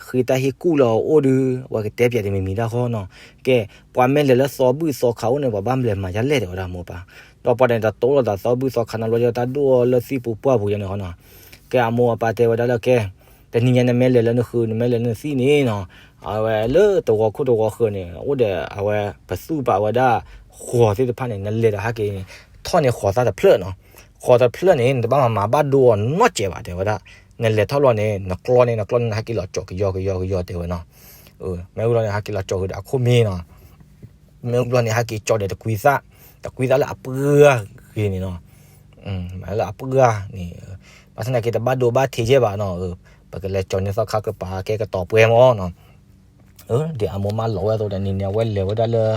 ဃ့တၢ်ဟ့ၣ်ကူၣ်လၢအအိၣ်ဒုး, အဝဲကတဲပၠးတမံၤမံၤတၢ်ဃီနီၤ. ကဲ, ပှၤမ့ၢ်လဲၤလၢသီဘူၣ်သီခါအိၣ်န့ၣ် ပှၤဘၣ်လဲၤမၤဒ်လဲၣ် တဲဝဲဒၣ်အမိၢ်ပၢ်. ဒီးပှၤန့ၣ်တတိၢ်လိာ်သးသီဘူၣ်သီခါနီၤ ဘျီဒုးတၢ်ဒိၣ်အီၤလၢသံၣ်ပူၤပှၢ်ပူၤယါန့ၣ်ဃီနီၤ. ကဲအမိၢ်အပၢ်တဲဝဲဒၣ်လၢကဲ, တနံၤညါနမ့ၢ်လဲၤလၢနဃုာ် နမ့ၢ်လဲၤလၢနသံၣ်န့ၣ်နီၤ, အဝဲလၢတဝီခိၣ်တဝီဃၢၤန့ၣ် အိၣ်ဒီးအဝဲပသူၣ်ပာ်ဝဲဒၣ် ဃီၤသ့ၣ်တဖၣ်န့ၣ် နလဲၤဒီးဟဲက့ၤန့ၣ် ထီၣ်န့ၢ်ဃီၤသၣ်တဖျၢၣ်နီၤ. ဃီၤတဖျၢၣ်န့ၣ် နတဘၣ်မၤမၤဘၣ်ဒိအီၤနီတစဲးဘၣ် တဲဝဲဒၣ်. နလဲၤထီၣ်လီၤန့ၣ် နကျီန့ၣ် နကျီန့ၣ် နဟဲက့ၤလီၤကၠီၤကယီကယီကယီ တဲဝဲနီၤ. မ့ၢ်ဝံၤလီၤန့ၣ် ဟဲက့ၤလီၤကၠီၤဃုာ်ဒီးအခိၣ်မ့ၢ်နီၤ. မ့ၢ်ဝံၤလီၤန့ၣ် ဟဲက့ၤကၠီၤဒီးတကွံသၣ်, တကွံသၣ်လၢအပှၢ်ဂ့ၤန့ၣ်နီၤ. မ့ၢ်လၢအပှၢ်န့ၣ်, ဘၣ်ဆၣ်သနာ်က့တဘၣ်ဒိဘၣ်ထံးယဲၢ်ဘၣ်နီၤ. ပကလဲၤကၠီၤန့ၢ်သီခါကပၤကဲကတီၤပှဲၤမးနီၤ. ဒ်အမိၢ်မၢလီၤဝဲအသိးန့ၣ်န့ၣ် အဝဲလဲၤဝဲဒၣ်လၢ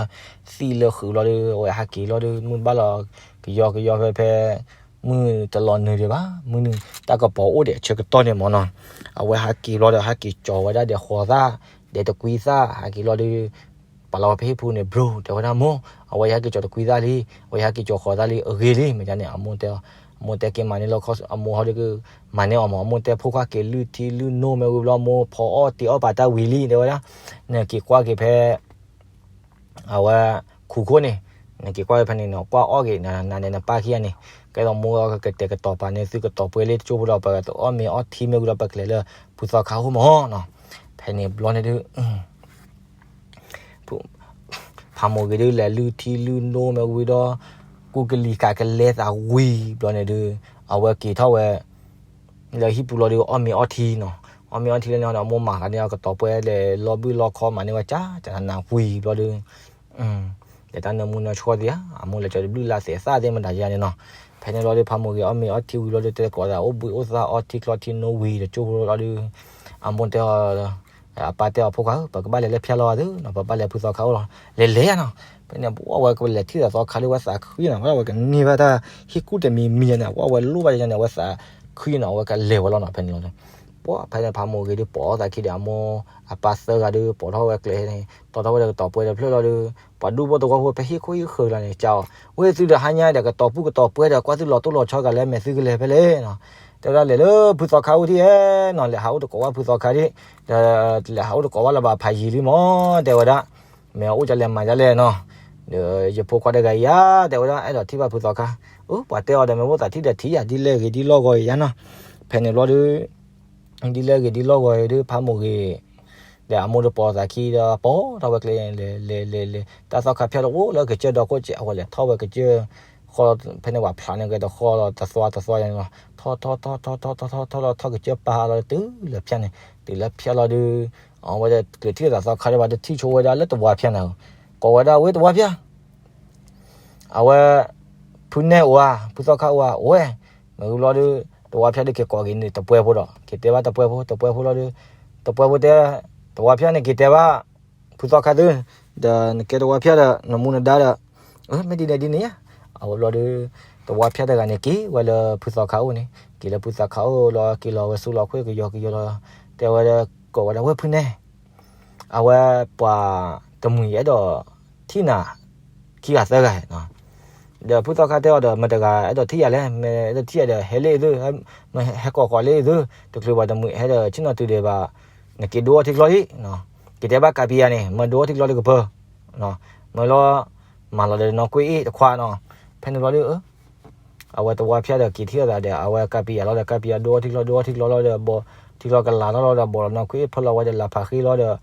သံၣ်လၢဃုာ်လီၤဒီး အဝဲဟဲက့ၤလီၤဒီး မုၢ်ဘၣ်လီၤကယီကယီဖဲဖဲ မုၢ်တလီၤနုာ်ဒံးဘၣ်, မုၢ်နုာ်တၢ်ကပီၤအိၣ်ဒီးအဆၢကတီၢ်န့ၣ်မးနီၤ. အဝဲဟဲက့ၤလီၤဒီး ဟဲက့ၤကၠီၤဝဲဒၣ်ဒီးဃီၤသၣ်, ဒီးတကွံသၣ် ဟဲက့ၤလီၤဒီး ပာ်လီၤဝဲဖဲဟံၣ်ပူၤန့ၣ် ဘျိ တဲဝဲဒၣ်မိၢ်, အဝဲယဟဲက့ၤကၠီၤတကွံသၣ်လံ, အဝဲယဟဲက့ၤကၠီၤဃီၤသၣ်လံ အဂ့ၤလံ မ့ၢ်ဒ်န့ၣ် အမိၢ်တဲအီၤ, အမိၢ်တဲက့ၤမၤန့ၢ်လီၤခီၣ် အမိၢ်ဟီဒီးကမၤန့ၢ်အီၤမး, အမိၢ်တဲဖိခွါက့ၤလုၢ်ထံလုၢ်နိမ့ၢ်ဝံၤဘျီ မိၢ်ဖီအီၣ်တ့ၤအီၣ်ပာ်တၢ်ဝံၤလံ တဲဝဲဒၣ်, နက့ၤကွၢ်က့ၤဖဲ အဝဲ ခူခိၣ်န့ၣ်, နက့ၤကွၢ်က့ၤဖဲန့ၣ် နကွၢ်အီၣ်က့ၤ နၤဒီးနပၢ်ခံဂၤန့ၣ်, ကဲသိးမိၢ်ကတဲာ်ကတီၤပာ်န့ၢ်သုကတီၤပှဲၤလံတကၠိဖိဒီး ပကအီၣ်မ့ၤအီထံမ့ၢ်ဝံၤဒီး ပကလဲၤလၢဖုသီခါအိၣ်မးနီၤ. ဖဲန့ၣ်ဘျီန့ၣ်ဒုး ဖးမိၢ်ဂ့ၤဒုး လဲၤလုၢ်ထံလုၢ်နိမ့ၢ်ဝံၤဒီး ကူကလံၤကးကလဲသးဝံၤဘျီန့ၣ်ဒုး အဝဲက့ၤထီၣ်ဝဲ လၢဟံၣ်ပူၤလီၤဒုး အီၣ်မ့ၤအီထံနီၤ. အီၣ်မ့ၤအီထံလၢန့ၣ်ဒီး အမိၢ်မၤဃာ်န့ၢ်အီၤကတီၤပှဲၤ လဲၤလီၤဘုၣ်လီၤခီ မၤန့ၢ်ဝဲကၢ်ကၢ်နးနး ဝံၤဘျီဒုး လဲၤတၢ်နၢမူနၢဆှီသ့ဧါ, အမိၢ်လဲၤကၠီၤတဘျုးလါသဲးသၣ်သ့ၣ်မတၤယါန့ၣ်နီၤ. ဖဲန့ၣ်လီၤဒုး ဖးမိၢ်ဂ့ၤအီၣ်မ့ၤအီထံဝံၤလီၤဒုး တဲသကိးသးအိၣ်ဘှံးအိၣ်သါ အီထံချီထံနိဝံၤတကၠိဖိလီၤဒုး အမိၢ်တဲအီၤ အပၢ်တဲအီၤ ဖိခွါဧၢ ပကဘၣ်လဲၤလၢဖၠါလီၤသုနီၤ, ပဘၣ်လဲၤဖုသီခါအိၣ်လီၤ, လဲၤလဲၤယါနီၤ. ဖဲန့ၣ် ပှၢ်ဝဲကလဲၤထံၣ်သးသီခါဒုး ဝဲသးခုနီၤ, ဝဲကန့ၢ်ဘၣ်တၢ်ဟ့ၣ်ကူၣ်တမံၤမံၤန့ၣ် ပှၢ်ဝဲလိၣ်ဘၣ်ယါန့ၣ် ဝဲသးခုနီၤ, အဝဲကလဲၤဝဲလီၤနီၤ. ဖဲန့ၣ်လီၤ, ပှၢ်ဖဲန့ၣ် ဖးမိၢ်ဂ့ၤဒုး ပိာ်အီၣ်သးခံဒီး အမိၢ်အပၢ်သၢဂၤဒုး ပိာ်ထီၣ်ဝဲကျဲန့ၣ် တီထီၣ်ဝဲဒီးကတီၤပှဲၤတဖျၢၣ်လီၤဒုး ပှၤဒူဖိသဝီဖိဖဲဟ့ၣ်ခိၣ်ဟ့ၣ်ဃၢၤလီၤန့ၣ် ကၢ်အီၤ ဝဲသုဒီးဟါညါဒီးကတီၤပူၣ်ကတီၤပှဲၤဒီး ကွၢ်သုလီၤတိၢ်လီၤဆီဂၤလဲၣ် မဲာ်သုကလဲၤဖဲလဲၣ်နီၤ. တဲဝဲဒၣ်လဲၤလၢဖုသီခါအိၣ်ထံၣ်ဧဲနီၤ, လဲၤဟးအိၣ်တကိးဘၣ်ဖုသီခါဒံး, ဒီးလဲၤဟးအိၣ်တကိးဘၣ်လၢၤဘၣ်ဖးယံာ်လံမး တဲဝဲဒၣ်, မ့ၢ်အအိၣ်ဒ်လဲၣ်မၤဒ်လဲၣ်နီၤ. ဒီးယဖိခွါတဂၤအံၤဧါ တဲဝဲဒၣ် အဲၣ်ဒိးထံၣ်ဘၣ်ဖုသီခါ, အၢ ပှၤတဲအီၤဒီး မ့ၢ်အိၣ်သးထံၣ်ဒီးထံၣ်ယၤ ဒ်လဲၣ်ဂ့ၤဒ်လီၢ်ဂီၤအံၤယါနီၤ. ဖဲန့ၣ်ဘျီဒုး ဒ်လဲၣ်ဂ့ၤဒ်လီၢ်ဂီၤအံၤဒုး ဖးမိၢ်ဂ့ၤ ဒီးအမိၢ်ဒီးပိာ်သးခံဒီး ပိာ်ထီၣ်ဝဲကျဲ လဲၤလဲၤလဲၤလဲၤ တၢ်သီခါဖၠါဒီးအိၣ်လၢကစၢၢ်ဒီခိၣ်စဲး အဝဲလဲၤထီၣ်ဝဲကစၢၢ်ဃီ ဖဲန့ၣ်ပှၤဖျါန့ၢ်က့ၤတဃီလီၤ တသွါတသွါယါန့ၣ်လီၤ. ထီၣ်ထီၣ်ထီၣ်ထီၣ်ထီၣ်ထီၣ်ထီၣ်ထီၣ်လီၤ ထီၣ်ကစၢၢ်ပာ်လီၤတုၤလၢဖၠါန့ၣ်, တုၤလၢဖၠါလီၤဒုး အဝဲဒၣ်ကျဲၤထံၣ်သးသီခါဒီး ဘၣ်တထံၣ်ဆိဝဲဒၣ်လၢတဝါဖၠါန့ၣ်, ကိးဝဲဒၣ်ဝဲတဝါဖၠါ အဝဲ ဖုနဲၣ်အိၣ်ဧါ ဖုသီခါအိၣ်ဧါ အိၣ်ဝဲ, မ့ၢ်ဝံၤလီၤဒုး တဝါဖၠါဒုးက့ၤကိးက့ၤန့ၣ် တပှဲၤဖိဒီး က့ၤတဲဘၣ်တပှဲၤဖိ တပှဲၤဖိလီၤဒုး တပှဲၤဖိတဲ တဝါဖၠါန့ၣ်က့ၤတဲဘၣ် ဖုသီခါသု ဒီးနကဲတဝါဖၠါဒီး နမူနဒါဒီး မ့ၢ်ဒ်န့ၣ်ဒ်န့ၣ်ဧါ, အဝဲဘျီဒုး တဝါဖၠါတဂၤန့ၣ် က့ၤဝဲလၢဖုသီခါအိၣ်န့ၣ် က့ၤလၢဖုသီခါအိၣ်လီၤ က့ၤလီၤဝဲဆူလီၤခွဲကယီကယီလီၤ တဲဝဲဒၣ် ကိးဝဲဒၣ်ဝဲဖုနဲၣ် အဝဲပှၤတမှံၤအဲၣ်ဒိးထံၣ်နၤ ခံဂၤသၢဂၤနီၤ, ဒီးဖုသီခါတဲအီၤဒီး မတဂၤအဲၣ်ဒိးထံၣ်ယၤလဲၣ်, မ့ၢ်အဲၣ်ဒိးထံၣ်ယၤဒီး ဟဲလၢသု, ဟဲကိးကိးလၢသု, တချုးဘၣ်တမှံၤဟဲဒီးဆ့ၣ်နီၤတုၤဒံးဘၣ်, နက့ၤဒိအီထံကျီလံ, က့ၤတဲဘၣ်ကးပံယၤန့ၣ် မ့ၢ်ဒိအီထံကျီလၢကပၢၤ, မ့ၢ်လီၤ, မၤလီၤဒီးနီၢ်ကွ့အ့ၣ်တခွါနီၤ, ဖဲန့ၣ်ဘျီဒီး အဝဲတဝါဖၠါဒီးက့ၤထံၣ်လိာ်သးဒီး အဝဲကးပံယၤလီၤဒီး ကးပံယၤဒိအီထံကျီ ဒိအီထံကျီလီၤဒီး ထံကျီကလၤထီၣ်လီၤဒီး ဘီၣ်လီၤနီၢ်ကွ့အ့ၣ်ဖၢလီၤဝဲဒီးလၢဖးဃ့လီၤဒီး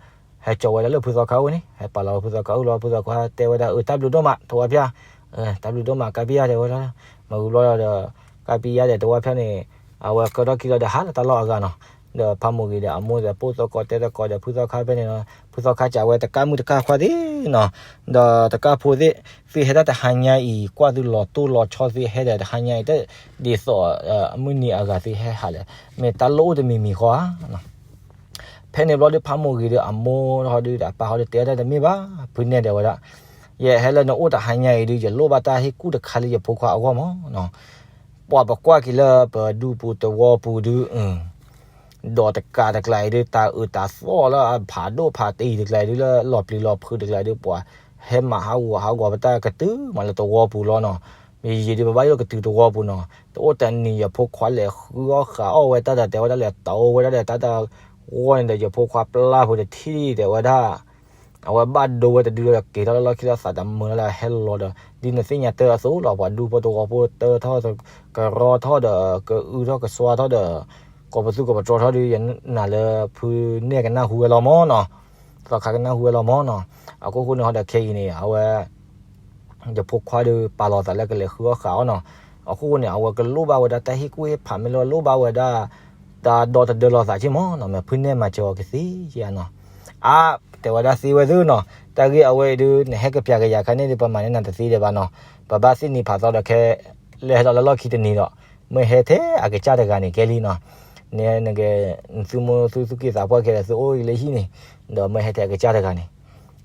ဟဲကၠီဝဲဒၣ်လၢဖုသီခါအိၣ်န့ၣ် ဟဲပာ်လီၤဝဲဖုသီခါအိၣ်လီၤ ဖုသီခါတဲဝဲဒၣ် အၢ တၢ်ဘျုးဒိၣ်မး တဝါဖၠါ, တၢ်ဘျုးဒိၣ်မး ကးပံယၤတဲဝဲဒၣ်, မ့ၢ်ဝံၤဘျီဒီး ကးပံယၤဒီးတဝါဖၠါန့ၣ် အဝဲကၢထီၣ်ခံလီၤဒီးဟးလၢတၢ်လီၢ်အဂၤနီၤ, ဒီးဖးမိၢ်ဂ့ၤဒီးအမိၢ်ဒီးပိၢ်သကိးတဲသကိးဒီးဖုသီခါဖဲန့ၣ်နီၤ, ဖုသီခါစံးဝဲတကးမုၢ်တကးခွါသ့ၣ်နီၤ, ဒီးတကးဖိသ့ၣ် သုဟဲဒၣ်တဟါညါအံၤ ကွၢ်သုလီၤတိၢ်လီၤဆီသ့ၣ်ဟဲဒီးတဟါညါအံၤ တဒ်သိး အမုၢ်နံၤအဂၤသ့ၣ်ဟဲဟးလဲၣ်, မ့ၢ်တၢ်လိၣ်အိၣ်တမံၤမံၤဃီဧါနီၤ. ဖဲန့ၣ်ဘျီဒုး ဖးမိၢ်ဂ့ၤဒီးအမိၢ်ဟီဒုးဒီးအပၢ်ဟီဒုး တဲတၢ်တမ့ၢ်ဘၣ်. ဖုနဲၣ်တဲဝဲဒၣ်, ယဟဲလၢနအိၣ်တဟါညါအံၤဒုး ယလိၣ်ဘၣ်တၢ်ဟ့ၣ်ကူၣ်တခါလၢယဖိခွါအဂီၢ်မးနီၤ. ပှၤပကွၢ်က့ၤလၢပဒူပူၤတဝီပူၤဒုး ဒီးတကးတကျါအံၤဒုး တၢ်အုးတၢ်သီၣ်လၢအဖးဒိၣ်ဖးတံၢ်တကျါအံၤဒုး လၢလီၤပျံၤလီၤဖုးတကျါအံၤဒုး ပှၤဟဲမၤဟးဂူာ်ဟးဂီၤပတၢ်ကတုၤမးလၢတဝီပူၤလီၤနီၤ. မ့ၢ်ယံာ်ဒုး ပဘၣ်ယိၣ်ကတုၤတဝီပူၤနီၤ. တအိၣ်တနံၤ ယဖိခွါလဲၤဃုအီၣ်ဃာ်အီၣ်ဝဲတၢ်ဒီး တဲဝဲဒၣ်လဲၤတၢ်အိၣ်ဝဲဒၣ်ဒီး တၢ်တဂီၢ်န့ၣ်ဒီး ယဖိခွါပျၢ်ဖိတထံၣ် တဲဝဲဒၣ် အဝဲဘၣ်ဒိဝဲတဒုဒီး က့ၤထီၣ်လၢလီၢ်ခံလီၤသးတမုာ်လၢဟဲလီၤဒီး ဒ်နသ့ၣ်ညါတၢ်အသိးလီၤ. ပှၤဒူဖိတဝီဖိတၢထီၣ် ကရီထီၣ်ဒီး ကအုထီၣ်ကစွါထီၣ်ဒီး ကိးပသူကိးပတြီထီၣ်ဒုး ယနာ်လၢဖုနဲၣ်ကနၢ်ဟူဝဲလီၤမးနီၤ. သီခါကနၢ်ဟူဝဲလီၤမးနီၤ. အခိၣ်ဃိန့ၣ်ဟီဒီး ခဲအံၤန့ၣ် အဝဲ ယဖိခွါဒီးပာ်လီၤသးလၢကလဲၤဃုအီၣ်ဃာ်အီၣ်နီၤ. အခိၣ်ဃိန့ၣ် အဝဲကလိၣ်ဘၣ်ဝဲဒၣ်တၢ်ဟ့ၣ်ကူၣ်ဟ့ၣ်ဖး မ့ၢ်လၢလိၣ်ဘၣ်ဝဲဒၣ် တၢ်ဒီတဒၢလီၤသးက့မးနီၤ. မ့ၢ်ဖုနဲၣ်မၤစၢၤအီၤကသ့ဧါနီၤ. အါ တဲဝဲဒၣ်သ့ဝဲသုနီၤ. တၢ်ဂ့ၢ်အဝဲအံၤဒုး နဟဲကပျးကယၤခါန့ၣ်ဒီး ပမၤန့ၢ်နၤတသ့ဒံးဘၣ်နီၤ. ပဘၣ်သ့ၣ်နံၤဖးသီဒီးခဲ လဲၤဟဲလီၤလၢလီၢ်ခံတနံၤဒီး မ့ၢ်ဟဲထဲအကစၢ်တဂၤန့ၣ်ကဲလံနီၤ. နက နသုမိၢ်သုသူၣ်က့သးပှၢ်ကဲဒီး သုအိၣ်လၢဟံၣ်န့ၣ် ဒီးမ့ၢ်ဟဲထဲအကစၢ်တဂၤန့ၣ်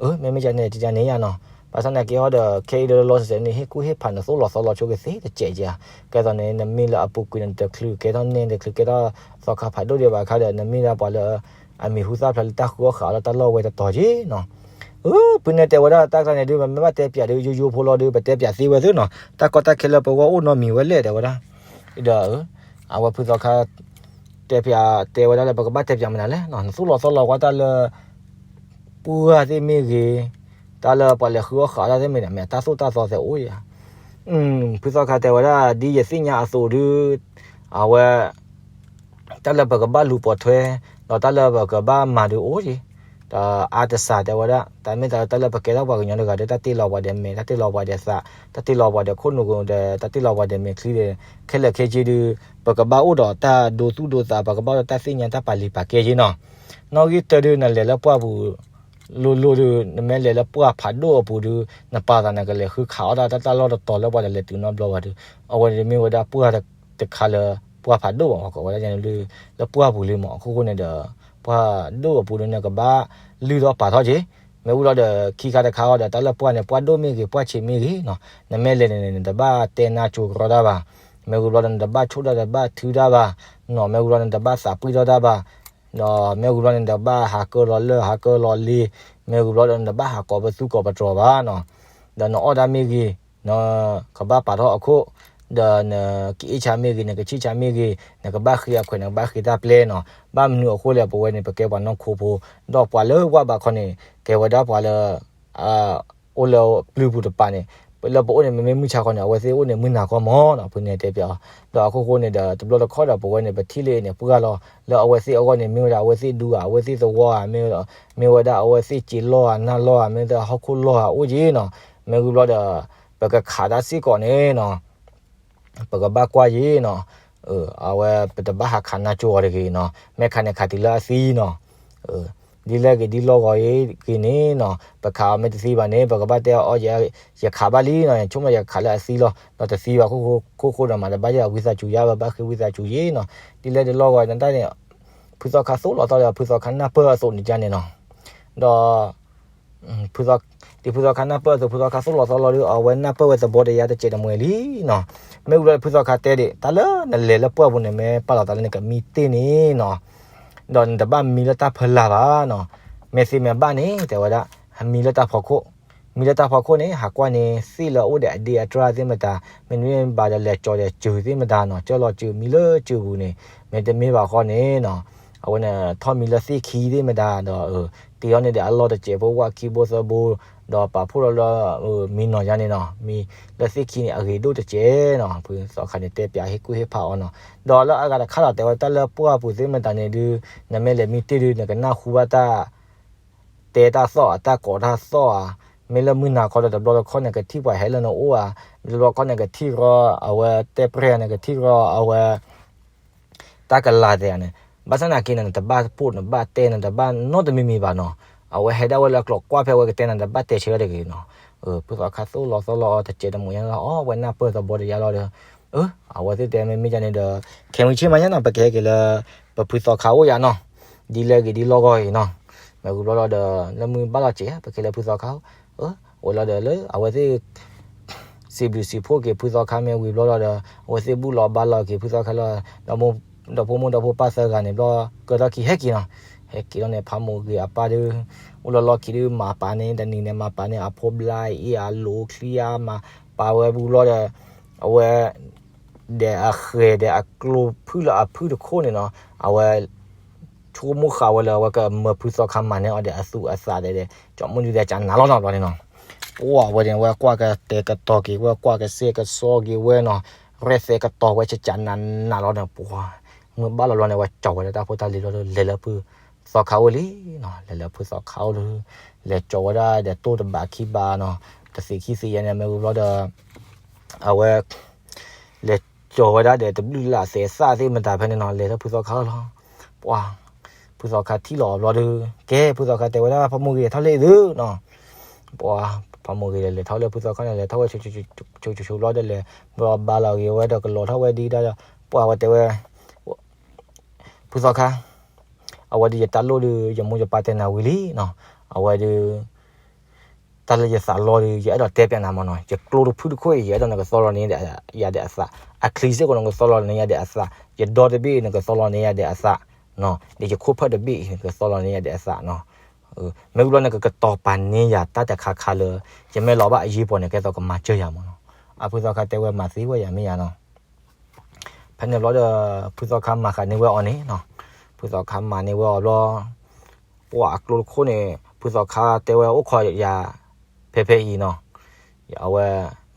အၢ မ့မ့ၢ်ကန့ၣ် တကန့ၣ်ယါနီၤ. ဘၣ်ဆၣ်သနာ်က့ဟီဒီး ခဲအံၤဒီးလီၤစဲးန့ၣ် ဟ့ၣ်ကူၣ်ဟ့ၣ်ဖးနသိၣ်လီၤသီလီၤဆိကသ့တစဲးဧါ. ကဲသိးန့ၣ် နမ့ၢ်လၢအပူၤကွံာ်န့ၣ် နတချုးကဲထီၣ်နဲၣ် နတချုးကဲထီၣ်သီခါဖးဒိၣ်ဒံးဘၣ်ခါဒီး နမ့ၢ်ဒၣ်ပှၤလၢ အမံၤဟူသၣ်ဖျါလၢတၢ်ဃုအီၣ်ဃာ်အီၣ်လၢတၢ်လီၢ်ဝဲတတီၤက့နီၤ. အၢ ဖုနဲၣ်တဲဝဲဒၣ်တၢ်ကျါန့ၣ်ဒုး ပမ့ၢ်ဘၣ်တဲပၠးဒုး ယိယိဖိလီၤဒုး ပတဲပၠးသ့ဝဲသုနီၤ. တၢ်ကီတၢ်ခဲလၢပဂီၢ်အိၣ်နီတမံၤဝဲလဲၣ် တဲဝဲဒၣ်. ဒီး အဝဲဖုသီခါ တဲပၠး တဲဝဲဒၣ်လၢပကဘၣ်တဲပၠးမနုၤလဲၣ်နီၤ. နသိၣ်လီၤသီလီၤကွၢ်တၢ်လၢ ပှၢ်သ့ၣ်မ့ၢ်ဂ့ၤ, တၢ်လၢပှၤလဲၤဃုအီၣ်ဃာ်တၢ်သ့ၣ်မ့ၢ်န့ၣ် မ့ၢ်တၢ်သိၣ်တၢ်သီသဲးအိၣ်ဧါ. ဖုသီခါတဲဝဲဒၣ် ဒ်ယသ့ၣ်ညါအသိးဒုး အဝဲ တၢ်လၢပကဘၣ်လူၤပိာ်ထွဲ ဒီးတၢ်လၢပကဘၣ်မၤဒုးအိၣ်က့ၤ ဒီးအါတစှၤတဲဝဲဒၣ် တၢ်မ့ၢ်တၢ်လၢတၢ်လၢပကဲထီၣ်ပှၤကညီတဂၤဒီး တၢ်တ့လီၤပှၤဒီးမဲာ် တၢ်တ့လီၤပှၤဒီးသး တၢ်တ့လီၤပှၤဒီးခိၣ်နူာ်ဒီး တၢ်တ့လီၤပှၤဒီးမဲာ်ချံဒီး ခဲလၢာ်ခဲဆ့ဒုး ပကဘၣ်အိၣ်ဒီးတၢ်ဒိသူၣ်ဒိသး ပကဘၣ်အိၣ်ဒီးတၢ်သ့ၣ်ညါတၢ်ပာ်လံၤပာ်ကဲက့ၤနီၤ. နီၣ်ဂံၢ်တၢဒုး နလဲၤလၢပှၢ်ပူၤ လိၤလိၤဒုး နမ့ၢ်လဲၤလၢပှၢ်ဖးဒိၣ်အပူၤဒုး နပာ်သးနကလဲၤဃုခးအီၣ်တၢ် တၢ်လီၢ်တတီၤလၢပှၤတလဲၤတုၤနီတဘျီဘၣ်ဒုး အဝဲန့ၣ်မ့ၢ်ဝဲဒၣ်ပှၢ်တခါလၢ ပှၢ်ဖးဒိၣ်ဘၣ် ပှၤကိးဝဲဒၣ်န့ၣ်လၢ လၢပှၢ်ပူၤလံမး အခိၣ်ဃိန့ၣ်ဒီး ပှၢ်ဒိၣ်အပူၤဒုး နကဘၣ်လုၢ်ထီၣ်ပာ်ထီၣ်က့ၤ မ့ၢ်ဝံၤလီၤဒီး ခံခါတခါအီၤဒီး တၢ်လၢပှၢ်န့ၣ် ပှၢ်ဒိၣ်မ့ၢ်ဂ့ၤ ပှၢ်ဆံးမ့ၢ်ဂ့ၤနီၤ နမ့ၢ်လဲၤန့ၣ် နတဘၣ်တဲနါကၠိကရီတၢ်ဘၣ်. မ့ၢ်ဝံၤဘျီဒီး နတဘၣ်ဆိၣ်တၢ် တဘၣ်ထုတၢ်ဘၣ်နီၤ မ့ၢ်ဝံၤဘျီဒီး နတဘၣ်သးပှံၢ်ထီၣ်တၢ်ဘၣ် ဒီးမ့ၢ်ဝံၤဘျီန့ၣ် နတဘၣ်ဟးကၢလီၤလၢၢ် ဟးကၢလီၤလ့ မ့ၢ်ဝံၤဘျီဒီး နတဘၣ်ဟးကိးပသူကိးပတြီၤဘၣ်နီၤ ဒီးနအီၣ်တၢ်မ့ၢ်ဂ့ၤ နကဘၣ်ပာ်ထီၣ်အခိၣ် ဒီးနကအ့ၣ်ဆါမ့ၢ်ဂ့ၤ နကဆံၣ်ဆါမ့ၢ်ဂ့ၤ နကဘၣ်ဃ့အခွဲး နကဘၣ်ဃ့တၢ်ပျဲနီၤ ဘၣ်မနုၤအဃိလဲၣ် ပဝဲန့ၣ် ပကဲပှၤနီၢ်ခိဖိ ဒီးပှၤလၢဝၢ်ဘးခီန့ၣ် ကဲဝဲဒၣ်ပှၤလၢ အိၣ်လၢပျုၤပူၤတပၤန့ၣ် လၢပအိၣ်န့ၣ် မ့မ့ၢ်မုၢ်ဆါခီန့ၣ် အဝဲသ့ၣ်အိၣ်န့ၣ်မုၢ်နၤခီမးနီၤ ဖုနဲၣ်တဲပၠးအီၤ ဒီးအခိၣ်ဃိန့ၣ်ဒီး တဘျီတခီၣ်ဒီး ပဝဲန့ၣ် ပထံၣ်လၢအံၤန့ၣ် ပှၢ်လီၤ လၢအဝဲသ့ၣ်အဂီၢ်န့ၣ် မ့ၢ်ဝဲဒၣ်အဝဲသ့ၣ်ဒူဧါ အဝဲသ့ၣ်သဝီဧါ မ့ၢ် မ့ၢ်ဝဲဒၣ်အဝဲသ့ၣ်စ့လီၢ်ဧါ နၢ်လီၢ်ဧါ မ့ၢ်တၢ်ဟီၣ်ခိၣ်လီၢ်ဧါအိၣ်က့ၤနီၤ မ့ၢ်ဝံၤဘျီဒီး ပကခးတၢ်စ့ၢ်ကီးန့ၣ်နီၤ ပကဘၣ်ကွၢ်ယ့ၤနီၤ အဝဲပတဘၣ်ဟးခးနါကၠိအီၤတဂ့ၤနီၤ မ့ၢ်ခးန့ၣ်ခးတုၤလၢအသံနီၤ ဒ်လဲၣ်ဂ့ၤဒ်လီၢ်ဂီၤဂ့ၤန့ၣ်နီၤ ပခးအီၤမ့ၢ်တသံဘၣ်န့ၣ် ပကဘၣ်တဲအီၤ ယခးဘၣ်လံနီၤ ယဆိကမိၣ်ယကခးလၢအသံလီၤ ဒီးတသံဘၣ်ခိၣ်ဃိဒီး မၤတဘၣ်ယဲၢ်ဝံသးစူၤယါ ပဘၣ်ဃ့ဝံသးစူၤယ့ၤနီၤ ဒ်လဲၣ်ဒ်လီၢ်ဂီၤန့ၣ်တၢ်န့ၣ် ဖုသီခါသိၣ်လီၤသီဒီး ဖုသီခါနၢ်ပၢၢ်အသိးန့ၣ်ကန့ၣ်နီၤ ဒီး ဒ်ဖုသီခါနၢ်ပၢၢ်အသိး ဖုသီခါသိၣ်လီၤသီလီၤဒီး အဝဲနၢ်ပၢၢ်ဝဲသဘီတယါတစဲးတမှဲၤလံနီၤ မ့ၢ်ဝံၤလီၤဖုသီခါတဲဒံး တၢ်လၢနလဲၤလၢပှၢ်ပူၤန့ၣ် မ့ၢ်ပာ်လီၤသးလၢနကမံတ့ၢ်န့ၣ်နီၤ ဒီးနတဘၣ်မံလၢတၢ်ဖီလာ်ဘၣ်နီၤ မ့ၢ်သ့မ့ၢ်ဘၣ်န့ၣ် တဲဝဲဒၣ် ဟးမံလၢတၢ်ဖီခိၣ် မံလၢတၢ်ဖီခိၣ်န့ၣ် ဟးကွၢ်န့ၣ် သ့ၣ်လၢအအိၣ်ဒီးအဒ့အတြၢ်သ့ၣ်မတၤ မ့ၢ်နမ့ၢ်ဘၣ်ဒီးလဲၤကၠီၤဒီးစၢၤသ့ၣ်မတၤနီၤ ကၢလီၤစၢၤမံလၢစၢၤပူၤန့ၣ် မ့တမ့ၢ်ဘၣ်ဃီန့ၣ်နီၤ အဝဲန့ၣ်ထီၣ်မံလၢသ့ၣ်ခံသ့ၣ်မတၤဒီး တ့အီၤန့ၣ်ဒီးအလီၢ်တစဲးဖိဝၣ်ခံဘိသၢဘိ ဒီးပာ်ဖှိၣ်လီၤလၢ မံနီၤယါန့ၣ်နီၤ မံလၢသ့ၣ်ခံန့ၣ် အဂ့ၤဒိၣ်တစဲးနီၤ ဖုသီခါန့ၣ်တဲပၠးဟ့ၣ်ကူၣ်ဟ့ၣ်ဖးအီၤနီၤ ဒီးလၢအဂၤတခါဒီးတဲဝဲတၢ်လၢပှၢ်ပူၤသ့ၣ်မတၤန့ၣ်ဒုး နမ့ၢ်လဲၤမံတ့ၢ်ဒုး နကနၢ်ဟူဘၣ်တၢ် တဲတၢ်သီၣ်ဧါ တၢ်ကိးတၢ်သီၣ်ဧါ, မ့ၢ်လၢမုၢ်နၤခီဒီး တဘျီတခီၣ်န့ၣ် ကထံၣ်ပှၤဟဲလၢနအိၣ်ဧါ, တဘျီတခီၣ်န့ၣ် ကထံၣ်ရီအဝဲတဲပြဲၢ်ဧါန့ၣ် ကထံၣ်ရီအဝဲ တၢ်ကလၤသဲးဧါန့ၣ်, ဘၣ်ဆၣ်သနာ်က့န့ၣ် နတဘၣ်ပိာ် နတဘၣ်တဲ နတဘၣ်နီတမံၤမံၤဘၣ်နီၤ, အဝဲဟဲဒၣ်ဝဲလၢအကျိၤကွၢ်ဖဲအဝဲကတဲနၤ နတဘၣ်တဲဆၢတဂ့ၤနီၤ, ဖုသီခါသိၣ်လီၤသီလီၤအီၤ တစဲးတမူးညါလီၤ အဝဲနၢ်ပၢၢ်သဘီတယါလီၤဒီး အဝဲသ့ၣ်တဲမ့မ့ၢ်ဒ်န့ၣ်ဒီး ခဲမုၢ်ဆ့ၣ်မးညါနီၤ ပကဟဲက့ၤလၢ ပဖုသီခါအိၣ်ယါနီၤ, ဒ်လဲၣ်ဂ့ၤဒ်လဲၣ်ဂ့ၤနီၤ, မ့ၢ်ဝံၤဘျီလီၤဒီး လၢမုၢ်ဘၣ်လီၤစဲး ပက့ၤလၢဖုသီခါ, အိၣ်လီၤဒီးလၢအဝဲသ့ၣ် စံးဘျုးစံးဖှိၣ်က့ၤဖုသီခါမ့ၢ်ဝံၤဘျီလီၤဒီး အဝဲသ့ၣ်ဘူၣ်လီၤဘါလီၤက့ၤဖုသီခါလီၤ, ဒီးဖိမုၣ်ဒီဖိပၢ်သၢဂၤန့ၣ်ဘျီ ကၢထီၣ်ခံဟဲက့ၤနီၤ, ဟဲက့ၤလီၤန့ၣ် ဖးမိၢ်ဂ့ၤအပၢ်ဒီး အိၣ်လီၤလီၢ်ခံဒီး မၤပာ်န့ၢ်တနံၤန့ၣ် မၤပာ်န့ၢ်အဖိဘျါအံၤ အလိၤချံအါ မၤပာ်ဝဲဝံၤဘျီဒီး အဝဲ ဒီးအဃဲၤဒီးအကျိဖုၣ်လၢအဖုၣ်တခိၣ်န့ၣ်နီၤ, အဝဲ ဆိကမိၣ်ဃာ်ဝဲလၢအဝဲကမၢဖုသီခါမၤန့ၢ်အီၤဒီးအသူၣ်အသးဒီး ကၠီမုၢ်ဒုးဒီးကနၤလီၤနီၤဘျီန့ၣ်နီၤ, ပှၤဝဲန့ၣ် ဝဲကွၢ်ကတဲာ်ကတီၤက့ၤဝဲ ကွၢ်ကစဲးကစီက့ၤဝဲနီၤ, ရဲၣ်သဲကတီၤဝဲကကနးနးလီၤန့ၣ် ပှၤ မုၢ်ဘၣ်လီၤလီၤန့ၣ် ဝဲကၠီၤဝဲဒၣ်တၢ်ဖိတၢ်လံၤလီၤဒီး လဲၤလၢဖုသီခါအိၣ်လံနီၤ, လဲၤလၢဖုသီခါအိၣ်လၢ လဲၤကၠီၤဝဲဒၣ်ဒီးတိၢ်တဘးခံဘးနီၤ, တသ့ခံသ့ယဲန့ၣ် မ့ၢ်ဝံၤဘျီဒီး အဝဲ လဲၤကၠီၤဝဲဒၣ်ဒီးတဘျုးလၢအသဲးသၣ်သ့ၣ်မတၤဖဲန့ၣ်နီၤ, လဲၤလၢဖုသီခါလီၤ, ပှၤ ဖုသီခါထံၣ်လီၤအီၤဘျီဒီး ကဲ ဖုသီခါတဲဝဲဒၣ် ဖးမိၢ်ဂ့ၤထီၣ်လံသုနီၤ, ပှၤ ဖးမိၢ်ဂ့ၤဒီးလဲၤထီၣ်လၢဖုသီခါန့ၣ် လဲၤထီၣ်ဝဲ ဆိဆိဆိဘျီဒီးလဲၤ ဘျီဘါလီၤဂ့ၤဝဲဒီးကလီၤထီၣ်ဝဲဒ်ဒၣ်ဒီး ပှၤဝဲတဲဝဲ ဖုသီခါ အဝဲဒုးယတၢ်လိၣ်ဒီး ယမိၢ်ယပၢ်တဲနၤဝံၤလံနီၤ, အဝဲဒုး တၢ်လၢယသးလီဒီး ယအဲၣ်ဒိးတဲပျးနၤမ့ၢ်နီၤ, ယကျိတဖုၣ်တခိၣ်အံၤ ယအဲၣ်ဒိးနကသီလီၤန့ၢ်ယၤဒီးအသး, အချံစ့ၢ်ကီးနကသီလီၤန့ၢ်ယၤဒီးအသး, ယဒီတဘ့ၣ်နကသီလီၤန့ၢ်ယၤဒီးအသး, ဒီးယခိၣ်ဖၢၣ်တဘ့ၣ်အံၤ နကသီလီၤန့ၢ်ယၤဒီးအသးနီၤ, မ့ၢ်ဝံၤဘျီနကကတီၤပာ်န့ၢ်ယၤတၢ်တခါခါလၢ ယမ့ၢ်လီၤဘၣ်အယ့ပီၤန့ၣ် ကဲသိးကမၤစၢၤယၤမ့ၢ်နီၤ, အဖုသီခါတဲဝဲမၤသ့ဝဲယၤမ့ၢ်ယၤနီၤ ဖဲန့ၣ်ဘျီဒီး ဖုသီခါမၤဃာ်န့ၢ်ဝဲအီၤန့ၣ်နီၤ, ဖုသီခါမၤန့ၢ်ဝဲအီၤဘျီ, ပှၤအကျိတခိၣ်န့ၣ် ဖုသီခါတဲဝဲအိၣ်ခိးယၤ ဖဲဖဲအံၤနီၤ, အဝဲ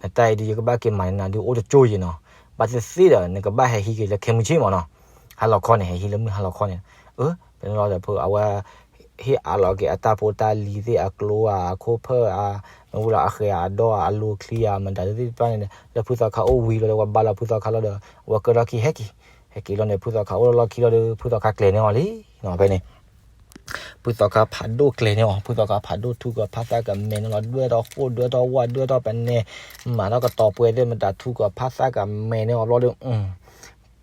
နတၢ်အံၤဒုးယကဘၣ်က့ၤမၤန့ၢ်နၤဒုးအိၣ်တကၠိၢ်ယံၤနီၤ, ဘၣ်သ့ၣ်သ့ၣ်ဒီး နကဘၣ်ဟဲဟံးက့ၤလၢခဲမုၢ်ဆ့ၣ်မ့ၢ်နီၤ, ဟါလီၤခီန့ၣ် ဟဲဟံးလၢမုၢ်ဟါလီၤခီန့ၣ်, ဖဲန့ၣ်လီၤဒီး ဖုအဝဲ ဟ့ၣ်အးလီၤက့ၤအတၢ်ဖိတၢ်လံၤသ့ၣ်အကျိဧါ အခိၣ်ဖၢၣ်ဧါ, မ့ၢ်ဝံၤလီၤအဃဲၤအဒီးအလိၤချံဧါ မတၤသ့ၣ်တဖၣ်န့ၣ် လၢဖုသီခါအိၣ်ဝံၤလီၤဒီးဝဲဘါလီၤဖုသီခါလီၤဒီး အဝဲကၢထီၣ်ခံဟဲက့ၤ, ဟဲက့ၤလီၤန့ၣ် ဖုသီခါအိၣ်လီၤလီၢ်ခံလီၤဒီး ဖုသီခါကျဲၤန့ၢ်အီၤလံနီၤ ဖဲန့ၣ် ဖုသီခါဖးဒိၣ်ကျဲၤန့ၢ်အီၤ, ဖုသီခါဖးဒိၣ်ထူကီၤဖးသၣ်ကမဲာ်န့ၢ်လီၤ ဒွဲၣ်ထီၣ်ဃိၣ် ဒွဲၣ်ထီၣ်ဝၣ် ဒွဲၣ်ထီၣ်ပနဲ, မၤထီၣ်ကတီၤပှဲၤသ့ၣ်မတၤ ထူကီၤဖးသၣ်ကမဲာ်န့ၢ်အီၤဘျီဒီး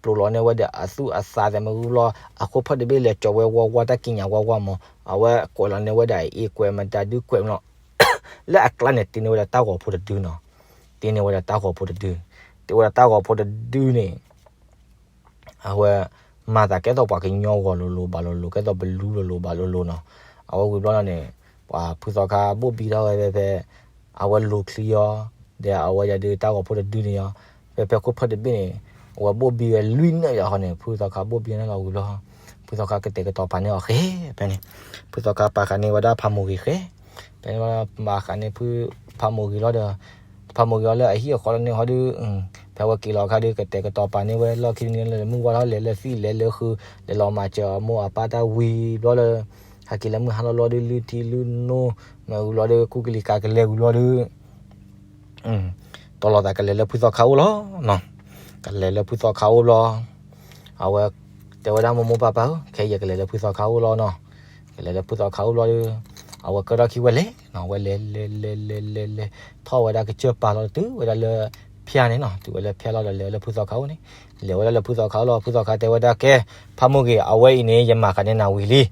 ပျိးလီၤန့ၢ်ဝဲဒီးအသူၣ်အသးသဲးမ့ၢ်ဂုၢ်ဘျီ, အခိၣ်ဖၢၣ်တဘ့ၣ်လဲၤကၠီၤဝဲဝါဝါတၢ်ကံးညာ်ဝါဝါမး, အဝဲကွဲးလီၤန့ၢ်ဝဲဒၣ်အအ့ၣ်ကွဲးမတၤဒုးကွဲးမးလီၤ, လၢအကျါန့ၣ် တ့န့ၢ်ဝဲဒၣ်တၢ်ဂီၤဖိတဒုနီၤ, တ့န့ၢ်ဝဲဒၣ်တၢ်ဂီၤဖိတဒု, တ့ဝဲဒၣ်တၢ်ဂီၤဖိတဒုန့ၣ် အဝဲ မၤသးကဲသိးပှၤကညီဂီၤလိၤလိၤဘၣ်လိၤလိၤ ကဲသိးပလူလိၤလိၤဘၣ်လိၤလိၤနီၤ, အဝဲဝံၤဘျီလီၤန့ၣ် ပှၤဖုသီခါဘိၣ်ဘံထီၣ်ဝဲဖဲဖဲ အဝဲလိၤချံအီၤ, ဒီးအဝဲဒၣ်ဒုးတၢ်ဂီၤဖိတဒုန့ၣ်အီၤ, ဖဲဖဲခိၣ်ဖၢၣ်တဘ့ၣ်န့ၣ် အဝဲဘိၣ်ဘံဝဲလွံၢ်နၣ်ယၤဃီန့ၣ် ဖုသီခါဘိၣ်ဘံန့ၣ်လီၤဝံၤဘျီ, ဖုသီခါကတဲာ်ကတီၤပာ်န့ၢ်အီၤဃဲ, ဖဲန့ၣ် ဖုသီခါပာ်ဃာ်န့ၢ်ဝဲဒၣ်ဖးမိၢ်ဂ့ၤဃဲ, ဖဲန့ၣ်ပာ်ဃာ်န့ၢ်ဖု ဖးမိၢ်ဂ့ၤလီၤဒီး ဖးမိၢ်ဂ့ၤအီၤလၢအဟံၣ်အဃီလၢန့ၣ်ဟီဒီး ဖဲဝဲက့ၤလီၤအခါဒီး ကတဲာ်ကတီၤပာ်န့ၢ်ဝဲလီၢ်ခံန့ၣ်လၢမုၢ်ဝါထီၣ်လဲၤလၢသံၣ်လဲၤလၢဃုာ် လဲၤလီၤမၤစၢၤအမိၢ်အပၢ်တၢ်ဝံၤဘျီလၢ ဟဲက့ၤလၢမုၢ်ဟါလီၤလီၤဒီး လုၢ်ထံလုၢ်နိ မ့ၢ်ဝံၤလီၤဒီး ကူကလံၤကၤကလဲၤဝံၤလီၤဒီး တီၢ်လီၤသးကလဲၤလၢဖုသီခါအိၣ်လီၤနီၤ, ကလဲၤလၢဖုသီခါအိၣ်ဘျီ အဝဲ တဲဝဲဒၣ်မိၢ်မိၢ်ပၢ်ပၢ်ဧၢ ခဲအံၤယကလဲၤလၢဖုသီခါအိၣ်လီၤနီၤ, ကလဲၤလၢဖုသီခါအိၣ်ဘျီဒီး အဝဲကၢထီၣ်ခံဝဲလဲၤနီၤ, ဝဲလဲၤလဲၤလဲၤလဲၤလဲၤလဲၤ ထီၣ်ဝဲဒၣ်ကစၢၢ်ပာ်လီၤတတုၤဝဲဒၣ်လၢဖၠါန့ၣ်နီၤ, တုၤဝဲလၢဖၠါလီၤဒီး လဲၤဝဲလၢဖုသီခါအိၣ်န့ၣ်, လဲၤဝဲဒၣ်လၢဖုသီခါအိၣ်လီၤ, ဖုသီခါတဲဝဲဒၣ်ကဲ ဖးမိၢ်ဂ့ၤ အဝဲအံၤန့ၣ် ယမၤဃာ်န့ၢ်နၤဝံၤလံ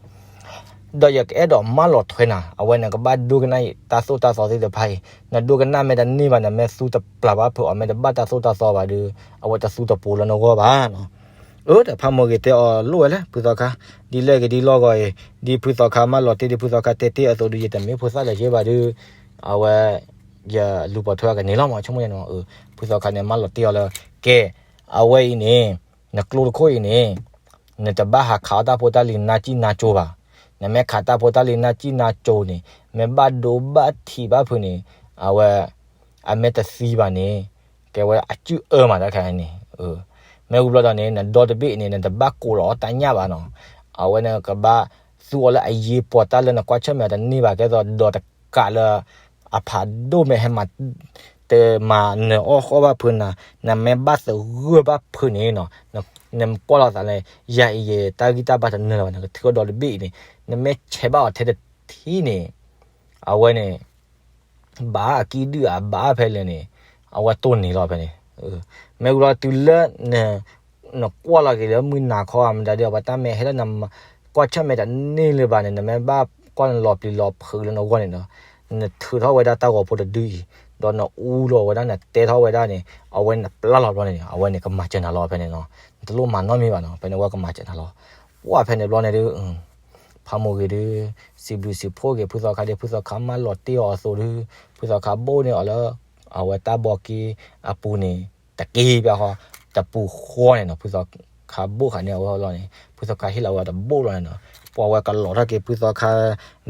ဒီးယကအဲၣ်ဒိးမၢလီၤထွဲနၤ, အဝဲနကဘၣ်ဒိကနၣ်တၢ်သိၣ်တၢ်သီသ့ၣ်တဖၣ်အံၤ, နဒိကနၣ်မ့ၢ်တန့ၢ်ဘၣ် နမ့ၢ်သူတပျၢ်ဘၣ်ဖုးအီၤ မ့ၢ်တဘၣ်တၢ်သိၣ်တၢ်သီဘၣ်ဒီး အဝဲတသူတပူၤလၢနဂီၢ်ဘၣ်နီၤ. အၢ ဒီးဖးမိၢ်ဂ့ၤတဲအီၤလိၣ်ဝဲလဲၣ် ဖုသီခါ, ဒ်လဲၣ်ဂ့ၤဒ်လဲၣ်ဂ့ၤအံၤ, ဒ်ဖုသီခါမၢလီၤတ့ၢ်ဒ်ဖုသီခါတဲတ့ၢ်အသိးဒီး ယတမ့ၢ်ဖိသၣ်လၢၤဘၣ်ဒီး အဝဲ ယလူၤပိာ်ထွဲအကန့ၢ်လီၤမး ဆိကမိၣ်ယဲန့ၣ်မး, ဖုသီခါန့ၣ်မၢလီၤတ့ၢ်အီၤလၢ ကဲ အဝဲအံၤန့ၣ် နကျိတခိၣ်အံၤန့ၣ် နတဘၣ်ဟးခးအီၣ်တၢ်ဖိတၢ်လံၤနါစံၣ်နါကိၤဘၣ်. နမ့ၢ်ခးတၢ်ဖိတၢ်လံၤနါစံၣ်နါကိၤန့ၣ် မ့ၢ်ဘၣ်ဒိဘၣ်ထံးဘၣ်ဖုးန့ၣ် အဝဲ အမ့ၢ်တသံဘၣ်န့ၣ် ကဲဝဲအစုၣ်အၢမးတၢ်ခါန့ၣ်, မ့ၢ်ဝံၤဘျီဒီးန့ၣ် နဒီတဘ့ၣ်အံၤန့ၣ် နတဘၣ်ကိးလီၤအီၣ်တၢ်ညၣ်ဘၣ်နီၤ. အဝဲနကဘၣ်သူအီၤလၢအယ့ပီၤတၢ်လၢနကွၢ်ဆၢၣ်မဲာ်တန့ၢ်ဘၣ် ကဲသိးဒီးတကးလၢ အဖးဒိၣ်မ့ၢ်ဟဲမၤ တမၤနၢၤအီၣ်ဃီဘၣ်ဖုးနၤ, နမ့ၢ်ဘၣ်သဂၢၢ်ဘၣ်ဖုးန့ၣ်နီၤ, နကွၢ်လိာ်သးလၢ ယၤအံၤယတၢ်ဂံၢ်တၢ်ဘါတနၢၤလၢၤဘၣ် နကထုးအီၣ်ဒီတဘ့ၣ်အံၤန့ၣ် နမ့ၢ်ဆဲးဘၣ်အီၤထဲတထံၣ်န့ၣ် အဝဲန့ၣ် ဘၣ်အကံၣ်ဒုၣ်အဘၣ်ဖဲလဲၣ်န့ၣ် အဝဲတိၢ်န့ၢ်လီၤဖဲန့ၣ်, မ့ၢ်ဝံၤလီၤတုၤလၢ နကွၢ်လီၤက့ၤလၢမုၢ်နၤခီဧါ မတၤဒုး အဝဲတၢ်မ့ၢ်ဟဲလၢန ကွၢ်ဆၢၣ်မဲာ်တန့ၢ်လၢၤဘၣ်န့ၣ် နမ့ၢ်ဘၣ်ကွၢ်နလီၤပျံၤလီၤဖုးလၢနဂီၢ်န့ၣ်ဒီး နထုးထီၣ်ဝဲဒၣ်တၢ်ဂီၤဖိတဒုအံၤ, ဒီးနအူလီၤဝဲဒၣ် နတဲထီၣ်ဝဲဒၣ်န့ၣ် အဝဲနပျၢ်လီၤဘျီန့ၣ် အဝဲန့ၣ်ကမၤစၢၤနၤလီၤဖဲန့ၣ်နီၤ. နတလိၣ်မၤနီတမံၤဘၣ်နီၤ, ဖဲန့ၣ်အဝဲကမၤစၢၤနၤလီၤ. ပှၢ်ဖဲန့ၣ်ဘျီန့ၣ်ဒုး ဖးမိၢ်ဂ့ၤဒုး စံးဘျုးစံးဖှိၣ်က့ၤဖုသီခါဒ် ဖုသီခါမၢလီၤတ့ၢ်အီၤအသိးဒုး ဖုသီခါဘိၣ်န့ၢ်အီၤလၢ အဝဲတၢ်ဘီက့အပူၤန့ၣ် တက့ၢ်ဘၣ်ဃီ တပူၤဃီန့ၣ်နီၤ. ဖုသီခါဘိၣ်ဃာ်န့ၢ်အဝဲလီၤန့ၣ် ဖုသီခါဟ့ၣ်လီၤဝဲတဘိၣ်လီၤန့ၣ်နီၤ. ပှၢ်ဝဲကလီၤထီၣ်က့ၤဖုသီခါ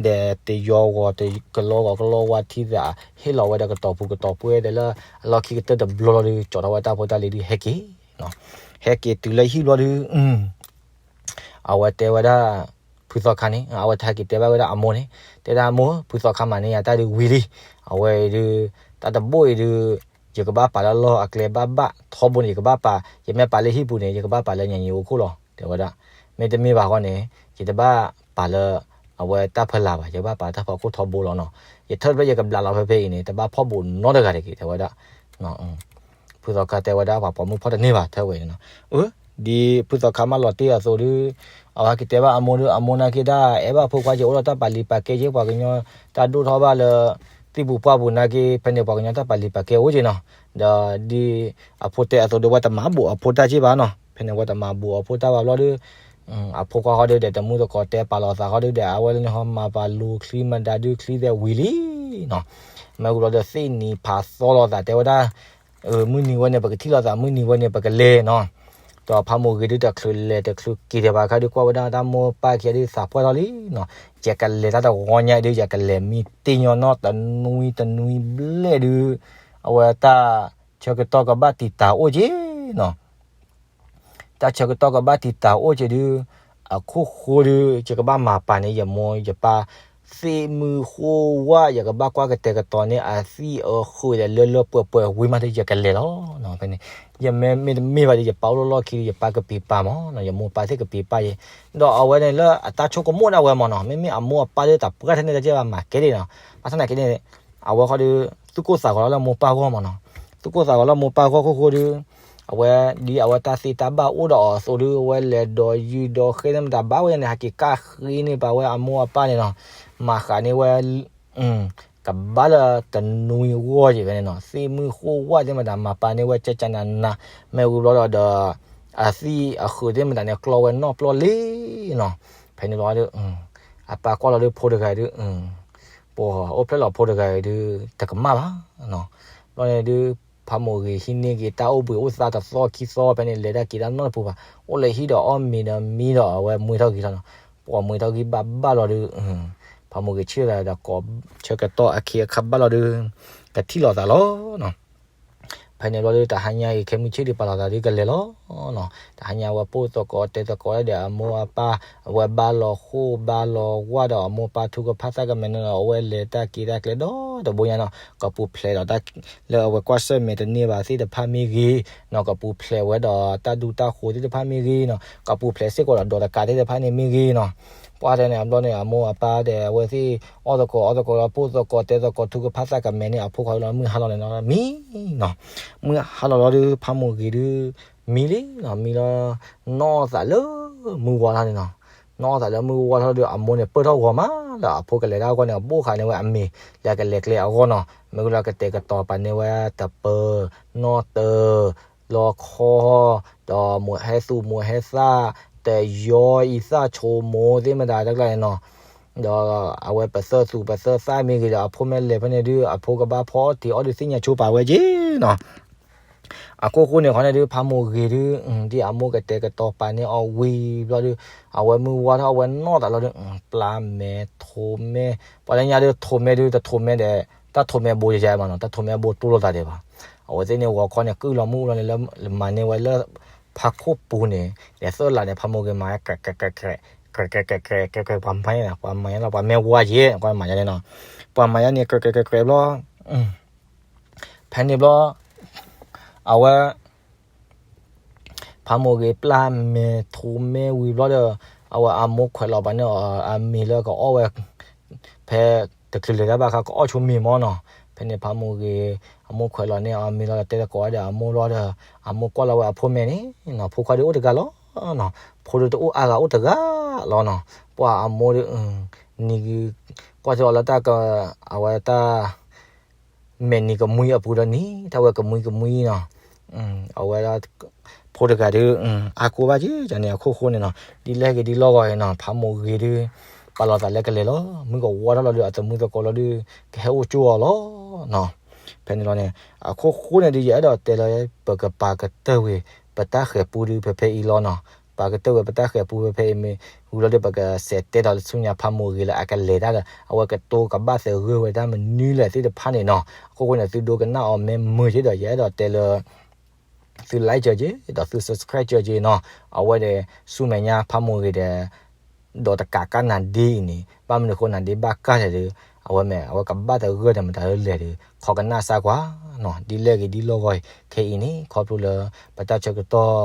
ဒီးတယီဂီၤ ကလီဂီၤကလီဝါထံသး ဟ့ၣ်လီၤဝဲဒီးကတီၤပူၤကတီၤပှဲၤဒီးလၢ အလီၢ်ခံကတၢၢ်တဘျီလီၤဒုး ကၠီထီၣ်ဝဲတၢ်ဖိတၢ်လံၤဒုး ဟဲက့ၤနီၤ. ဟဲက့ၤတုၤလၢဟံၣ်ဘျီဒုး အဝဲတဲဝဲဒၣ် ဖုသီခါန့ၣ် အဝဲတဟဲက့ၤတဲဘၣ်ဝဲဒၣ်အမိၢ်န့ၣ် တဲဒၣ်အမိၢ် ဖုသီခါမၤန့ၢ်ယၤတၢ်ဒုးဝံၤလံ. အဝဲအံၤဒုး တၢ်တဘိၣ်အံၤဒုး ယကဘၣ်ပာ်လၢလီၢ်အကျဲဘၣ်ဘၣ်ထီဘိန့ၣ် ယကဘၣ်ပာ် ယမ့ၢ်ပာ်လၢဟံၣ်ပူၤန့ၣ် ယကဘၣ်ပာ်လၢညါယအိၣ်ခိၣ်လီၤ တဲဝဲဒၣ်. မ့တမ့ၢ်ဘၣ်ဃီန့ၣ် ယတဘၣ်ပာ်လၢ အဝဲတၢ်ဖီလာ်ဘၣ် ယကဘၣ်ပာ်တၢ်ဖီခိၣ်ထီဘိလီၤနီၤ. ယထၢၣ်တဖျၢၣ်ယကဘျးလီၤဖဲဖဲအံၤန့ၣ် တဘၣ်ဖီၣ်ဘူးနီတဂၤတဂ့ၤ တဲဝဲဒၣ်. ဖုသီခါတဲဝဲဒၣ် ပှၤပိာ်မုၣ်ဖီၣ်တန့ၢ်ဘၣ် ထၢဝဲန့ၣ်နီၤ. အၢ ဒ်ဖုသီခါမၢလီၤတ့ၢ်အသိးဒုး အဝဲဟဲက့ၤတဲဘၣ်အမိၢ်ဒုး အမိၢ်နာ်က့ဒၣ် အဲၣ်ဘၣ်ဖိခွါ ယအိၣ်ဒီးတၢ်ပာ်လံာ်ပာ်ကဲ ယဲပှၤကညီ တၢ်ဒိၣ်ထီၣ်ဘၣ်လၢ သံၣ်ပူၤပှၢ်ပူၤနာ်က့ ဖဲန့ၣ်ပှၤကညီတၢ်ပာ်လံာ်ပာ်ကဲအိၣ်က့နီၤ. ဒီးဒ်အဖိတဲအသိးဒုး ဝဲတမၤဘူးအဖိတၢ်က့ဘၣ်နီၤ. ဖဲန့ၣ်ဝဲတမၤဘူးအဖိတၢ်ဘၣ်ဘျီဒုး အဖိခွါဃီဒုးဒီး တမူတကိးတဲပာ်လီၤသးဃီဒုးဒီး အဝဲလၢန့ၣ်ဟီ မၤပာ်လူၤချံမဒါဒုး ချံသဲးဝံၤလံနီၤ. မ့ၢ်ဝံၤဘျီဒီး သ့ၣ်နံၤဖးသီလိာ်သး တဲဝဲဒၣ် မုၢ်နံၤဝဲန့ၣ် ပကထံၣ်လိာ်သး မုၢ်နံၤဝဲန့ၣ် ပကလဲၤနီၤ. ဒီးဖးမိၢ်ဂ့ၤဒုး တချုးလဲၤတချုးက့ၤဒီး ဘၣ်ခါဒုး ကွၢ်ဝဲဒၣ်တၢ်မိၢ်ပၢ်ခံဂၤဒုး သးပှၢ်ထီၣ်လံနီၤ. ယကလဲၤတၢ်တဝီညါအံၤဒုး ယကလဲၤမံတ့ၢ်ညီနီၢ်တနွံတနွံဘျဲၣ်ဒုး အဝဲတၢ်ဆၢကတီၢ်ကဘၣ်တံာ်တာ်အိၣ်က့နီၤ. တၢ်ဆၢကတီၢ်ကဘၣ်တံာ်တာ်အိၣ်က့ဒုး အခိၣ်ဃိဒုး ယကဘၣ်မၤပာ်န့ၢ် ယမိၢ်ယပၢ် သ့ၣ်မုၢ်ဃိဝၣ် ယကဘၣ်ကွၢ်ကတဲာ်ကတီၤန့ၢ် အသံၣ်အဃုာ်ဒီး လၢလၢပှဲၤပှဲၤဝံၤမးဒုး ယကလဲၤလီၤ. ဖဲန့ၣ် ယမ့မ့ၢ်တမ့ၢ်ဘၣ်ဒီး ယပၢ်အိၣ်လီၢ်လီၢ်ခံဒီး ယပၢ်ကပံၤပာ်မးနီၤ, ယမိၢ်ပၢ်သ့ၣ်ကပံၤပာ်ယဲ, ဒီးအဝဲန့ၣ်လၢအတၢ်ဆိကမိၣ်ဒၣ်ဝဲမးနီၤ, မ့မ့ၢ်အမိၢ်အပၢ်ဒုး တၢ်ပှၢ်ထဲန့ၣ်တကဲဘၣ် မၤကဲဒၣ်နီၤ, ဘၣ်ဆၣ်သနာ်က့န့ၣ် အဝဲဃီဒုး သူၣ်ကိၢ်သးဂီၤလီၤလၢမိၢ်ပၢ်ဂီၢ်မးနီၤ, သူၣ်ကိၢ်သးဂီၤလၢမိၢ်ပၢ်ဂီၢ်ခိၣ်ဃိဒုး အဝဲဒ်အဝဲတၢ်သ့တၢ်ဘၣ်အိၣ်ဒီးအီၤအသိးဒုး အဝဲလဲၤဒီးယုာ်ဒီးဃ့သ့ၣ်မတၤဘၣ်ဝဲန့ၣ် ဟဲက့ၤကၣ်ဃ့န့ၢ်ပာ်ဝဲအမိၢ်အပၢ်န့ၣ်နီၤ, မၤဃးန့ၢ်ဝဲ ကဘၣ်လၢတနွံဂီၢ်ယဲၢ်ဖဲန့ၣ်နီၤ, သ့ၣ်မုၢ်ဃိဝၣ်သ့ၣ်မတၤ မၤပာ်န့ၢ်ဝဲကကနးနး, မ့ၢ်ဝံၤဘျီဒီး အသံၣ်အဃုာ်သ့ၣ်မတၤန့ၣ် ကျီဝဲနီၣ်ပျီလံနီၤ, ဖဲန့ၣ်ဘျီဒီး အပၢ်ကွၢ်လီၤဒုး ဖိတဂၤအံၤဒုး ပှၤအိၣ်ဖျဲၣ်လီၤဖိတဂၤအံၤဒုး တကမၣ်ဘၣ်နီၤ, ဘျီန့ၣ်ဒုး ဖးမိၢ်ဂ့ၤဟံးန့ၢ်က့ၤတၢ်အိၣ်ဘှံးအိၣ်သါတသီခံသီ ဖဲန့ၣ် လဲၤတၢ်က့ၤတၢ်နီတပူၤဘၣ်, အိၣ်လၢဟံၣ်ဒီးအီၣ်မ့ၤဒီးမံဒီး အဝဲမှံထီၣ်ဂံၢ်ထီၣ်နီၤ, ပှၤမှံထီၣ်ဂံၢ်ဘၣ်ဘၣ်လီၤဒုး ဖးမိၢ်ဂ့ၤဆ့ၣ်လီၤဒီး ကိးဆၢကတီၢ်အခ့အခါဘၣ်လီၤဒုး ကထံၣ်လိာ်သးလီၤနီၤ, ဖဲန့ၣ်ဘျီဒုး တဟါညါအံၤ ခဲမုၢ်ဆ့ၣ်ဒုး ပာ်လီၤသးဒုး ကလဲၤလီၤနီၤ, တဟါညါအဝဲပိာ်သကိးတဲသကိးဒီးအမိၢ်အပၢ်, အဝဲဘါလီၤဃိၣ်ဘါလီၤဝါဒီးအမိၢ်ပၢ် ထုကဖၣ်သၣ်ကမဲာ်န့ၣ်ဒီး အဝဲလဲၤတၢ်က့ၤတၢ်ကျဲဒီတဘိညါနီၤ, ကပူၤဖျဲးဒီးတၢ် လၢအဝဲကွၢ်ဆၢၣ်မဲာ်တန့ၢ်ဘၣ်သ့ၣ်တဖၣ်မ့ၢ်ဂ့ၤနီၤ, ကပူၤဖျဲးဝဲဒီးတၢ်ဒူတၢ်ဃိၤသ့ၣ်တဖၣ်မ့ၢ်ဂ့ၤနီၤ, ကပူၤဖျဲးစ့ၢ်ကီးဒီးဒီးတကးသ့ၣ်တဖၣ်န့ၣ်မ့ၢ်ဂ့ၤနီၤ, ပှၢ်တဲန့ၣ် အဘျီန့ၣ် အမိၢ်အပၢ်ဒီးအဝဲသ့ၣ် အီၣ်သကိးအီသကိးဒီးပိာ်သကိးတဲသကိး ထုကဖၣ်သၣ်ကမဲာ်န့ၣ် အဖိခွါလီၤ မုၢ်ဟါလီၤန့ၣ်လီၤမံနီၤ, မုၢ်ဟါလီၤလီၤဒုး ဖးမိၢ်ဂ့ၤဒုး မံလံနီၤ, မံလီၤ နီၢ်သးလၢမုၢ်ဝါထီၣ်န့ၣ်နီၤ, နီၢ်သးလၢမုၢ်ဝါထီၣ်ဒုး အမိၢ်န့ၣ် ပၢၢ်ထီၣ်ဂီၤမးလၢအဖိကလဲၤတၢ်အဂီၢ်န့ၣ် အဘိၣ်ဃာ်န့ၢ်ဝဲအမ့ၤ လၢကလဲၤကျဲအဂီၢ်နီၤ, မ့ၢ်ဝံၤလီၤကတဲာ်ကတီၤပာ်န့ၢ်ဝဲတပၢၤ နီၢ်တၢၤ လီခီ ဒီးမိၢ်ဟဲသူၣ်မိၢ်ဟဲသၣ် တယီအံသၣ်ဆိမိၢ်သ့ၣ်မတၤတကျါန့ၣ်နီၤ, ဒီးအဝဲပသၢသူၣ်ပသၢသၣ်မ့ၢ်ဂ့ၤဒီး အဖိမ့ၢ်လဲၤဖဲန့ၣ်ဒုး အဖိကဘၣ်ဖီအီၣ်တ့ၤအီၣ်ဒုးသ့ၣ်ညါဆိပာ်ဝဲက့နီၤ အခိၣ်ဃိန့ၣ်ခီန့ၣ်ဒုး ဖးမိၢ်ဂ့ၤဒုး ဒ်အမိၢ်ကတဲာ်ကတီၤပာ်န့ၢ်အီၤဝံၤဘျီဒုး အဝဲမုၢ်ဝါထီၣ်အဝဲနီၢ်သးလီၤဒုး ပျၢ်မဲာ်ထိးမဲာ် ပှၤလၢညါဒုးထိးမဲာ်ဒုး တထိးမဲာ်ဒီး တၢ်ထိးမဲာ်ဘိယယမးနီၤ တၢ်ထိးမဲာ်ဘိတိၢ်လိာ်သးဒံးဘၣ်, အဝဲသ့ၣ်န့ၣ်ဂီၤခီန့ၣ် ကုၢ်လီၤမုၢ်လီၤန့ၣ်လၢ မၤန့ၢ်ဝဲလၢ ဖးခိၣ်ပူၤန့ၣ် လဲၤသၢလးန့ၣ် ဖးမိၢ်ဂ့ၤမၤ ကြဲးကြဲးကြဲး ပှၤမၤညါ ပှၤမၤညါလီၤ ပှၤမ့ၢ်ဝါယဲၢ် ပှၤမၤညါန့ၣ်နီၤ, ပှၤမၤညါန့ၣ် ကြဲးကြဲးကြဲးကြဲးဘျီ ဖဲန့ၣ်ဘျီ အဝဲ ဖးမိၢ်ဂ့ၤပျၢ်မဲာ်ထိးမဲာ်ဝံၤဘျီဒီး အဝဲအမိၢ်ခွဲးလီၤပာ်န့ၢ်အီၤအမ့ၤလၢကအီၣ်ဝဲ ဖဲတချုးလဲၤတၢ်ဘၣ်အခါ ကအီၣ်ဆိမ့ၤမးနီၤ, ဖဲန့ၣ်ဖးမိၢ်ဂ့ၤ အမိၢ်ခွဲးလီၤန့ၢ်အီၤအမ့ၤလီၤဒီး တဲသကိးဒီးအမိၢ်လီၤဒီး အမိၢ်ကွၢ်လီၤဝဲအဖိမဲာ်န့ၣ်နီၤ ဖိခွါဒုးအိၣ်တဂၤလီၤ နီၤ, ဖိဒုးတအိၣ်အါဂၤအိၣ်တဂၤလီၤနီၤ, ပှၤအမိၢ်ဒုး နံၤ ကွၢ်ထံအီၤလၢတၢ်က အဝဲတၢ် မဲာ်နံၤကမှံအပူၤဒီးနံၤ တၢ်ဝဲကမှံကမှံနီၤ, အဝဲဒၣ် ဖိတဂၤဒုး အါကိၢ်ဘၣ်က့ၤန့ၣ် အခိၣ်ဃိန့ၣ်နီၤ, ဒ်လဲၣ်ဂ့ၤဒ်လဲၣ်ဂ့ၤနီၤ ဖးမိၢ်ဂ့ၤဒုး ပာ်လီၤသးလၢကလဲၤလီၤ, မုၢ်ကဝီၤထီၣ်လီၤဒုး အသမုသကိးလီၤဒုး ကဟဲအိၣ်ကၠိအီၤလီၤနီၤ, ဖဲန့ၣ်လီၤန့ၣ် အခိၣ်ဃိန့ၣ်ဒုး ယအဲၣ်ဒိးတဲလၢ ပကပာ်ကတၢၢ်ဝံၤ ပတၢ်ဃဲၤပူဒုးဖဲဖဲအံၤလီၤနီၤ, ပာ်ကတၢၢ်ဝံၤပတၢ်ဃဲၤပူဖဲဖဲအံၤမ့ၢ်ဝံၤလီၤဒုး ပကစးတဲဒီးဆူညါဖးမိၢ်ဂ့ၤလၢအကလဲၤတၢ်ဒီး အဝဲကတိၤကဘၣ်သဂၢၢ်ဝဲတၢ်မနုၤလဲၣ်သ့ၣ်တဖၣ်န့ၣ်နီၤ, အခိၣ်ဃိန့ၣ် သုဒိကနၣ်အီၤမ့ၢ်မုာ်က့ၤဒီး ယအဲၣ်ဒိးတဲလၢ သု like ကၢၤက့ၤ ဒီးသု subscribe ကၢၤက့ၤနီၤ, အဝဲဒီး ဆူမဲာ်ညါဖးမိၢ်ဂ့ၤဒီး ဒီးတကးကးနၤဒ့အံၤန့ၣ် ဘၣ်မနုၤဃိနၤဒ့ဘၣ်ကးလဲၣ်ဒီး အဝဲမ့ၢ် အဝဲကဘၣ်သဂၢၢ်ဒီးမတၤလၢလဲၣ်ဒီး ခိးကနၣ်စၢ်ကွၢ်နီၤ, ဒ်လဲၣ်ဂ့ၤဒ်လဲၣ်ဂ့ၤ ခဲအံၤန့ၣ် ခီဖျိလၢ ပတၢ်ဆၢကတီၢ် လၢာ်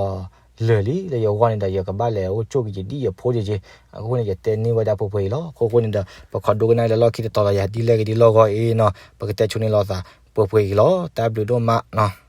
လံလၢယဂီၢ်န့ၣ်ဒီး ယကဘၣ်လဲၤအိၣ်ကၠိက့ၤဒ်ယဖိက့ၤက့ၤ, အဃိန့ၣ် ယတဲန့ၢ်ဝဲဒၣ်ပှဲၤပှဲၤအံၤလီၤ, အခိၣ်ဃိန့ၣ်ဒီး ပခိးဒိကနၣ်လၢလီၢ်ခံတတီၤလီၤယၤ ဒ်လဲၣ်ဂ့ၤဒ်လဲၣ်ဂ့ၤအံၤနီၤ, ပကတဲဆိန့ၢ်လိာ်သး ပှဲၤပှဲၤအံၤလီၤ, တၢ်ဘျုးဒိၣ်မးနီၤ.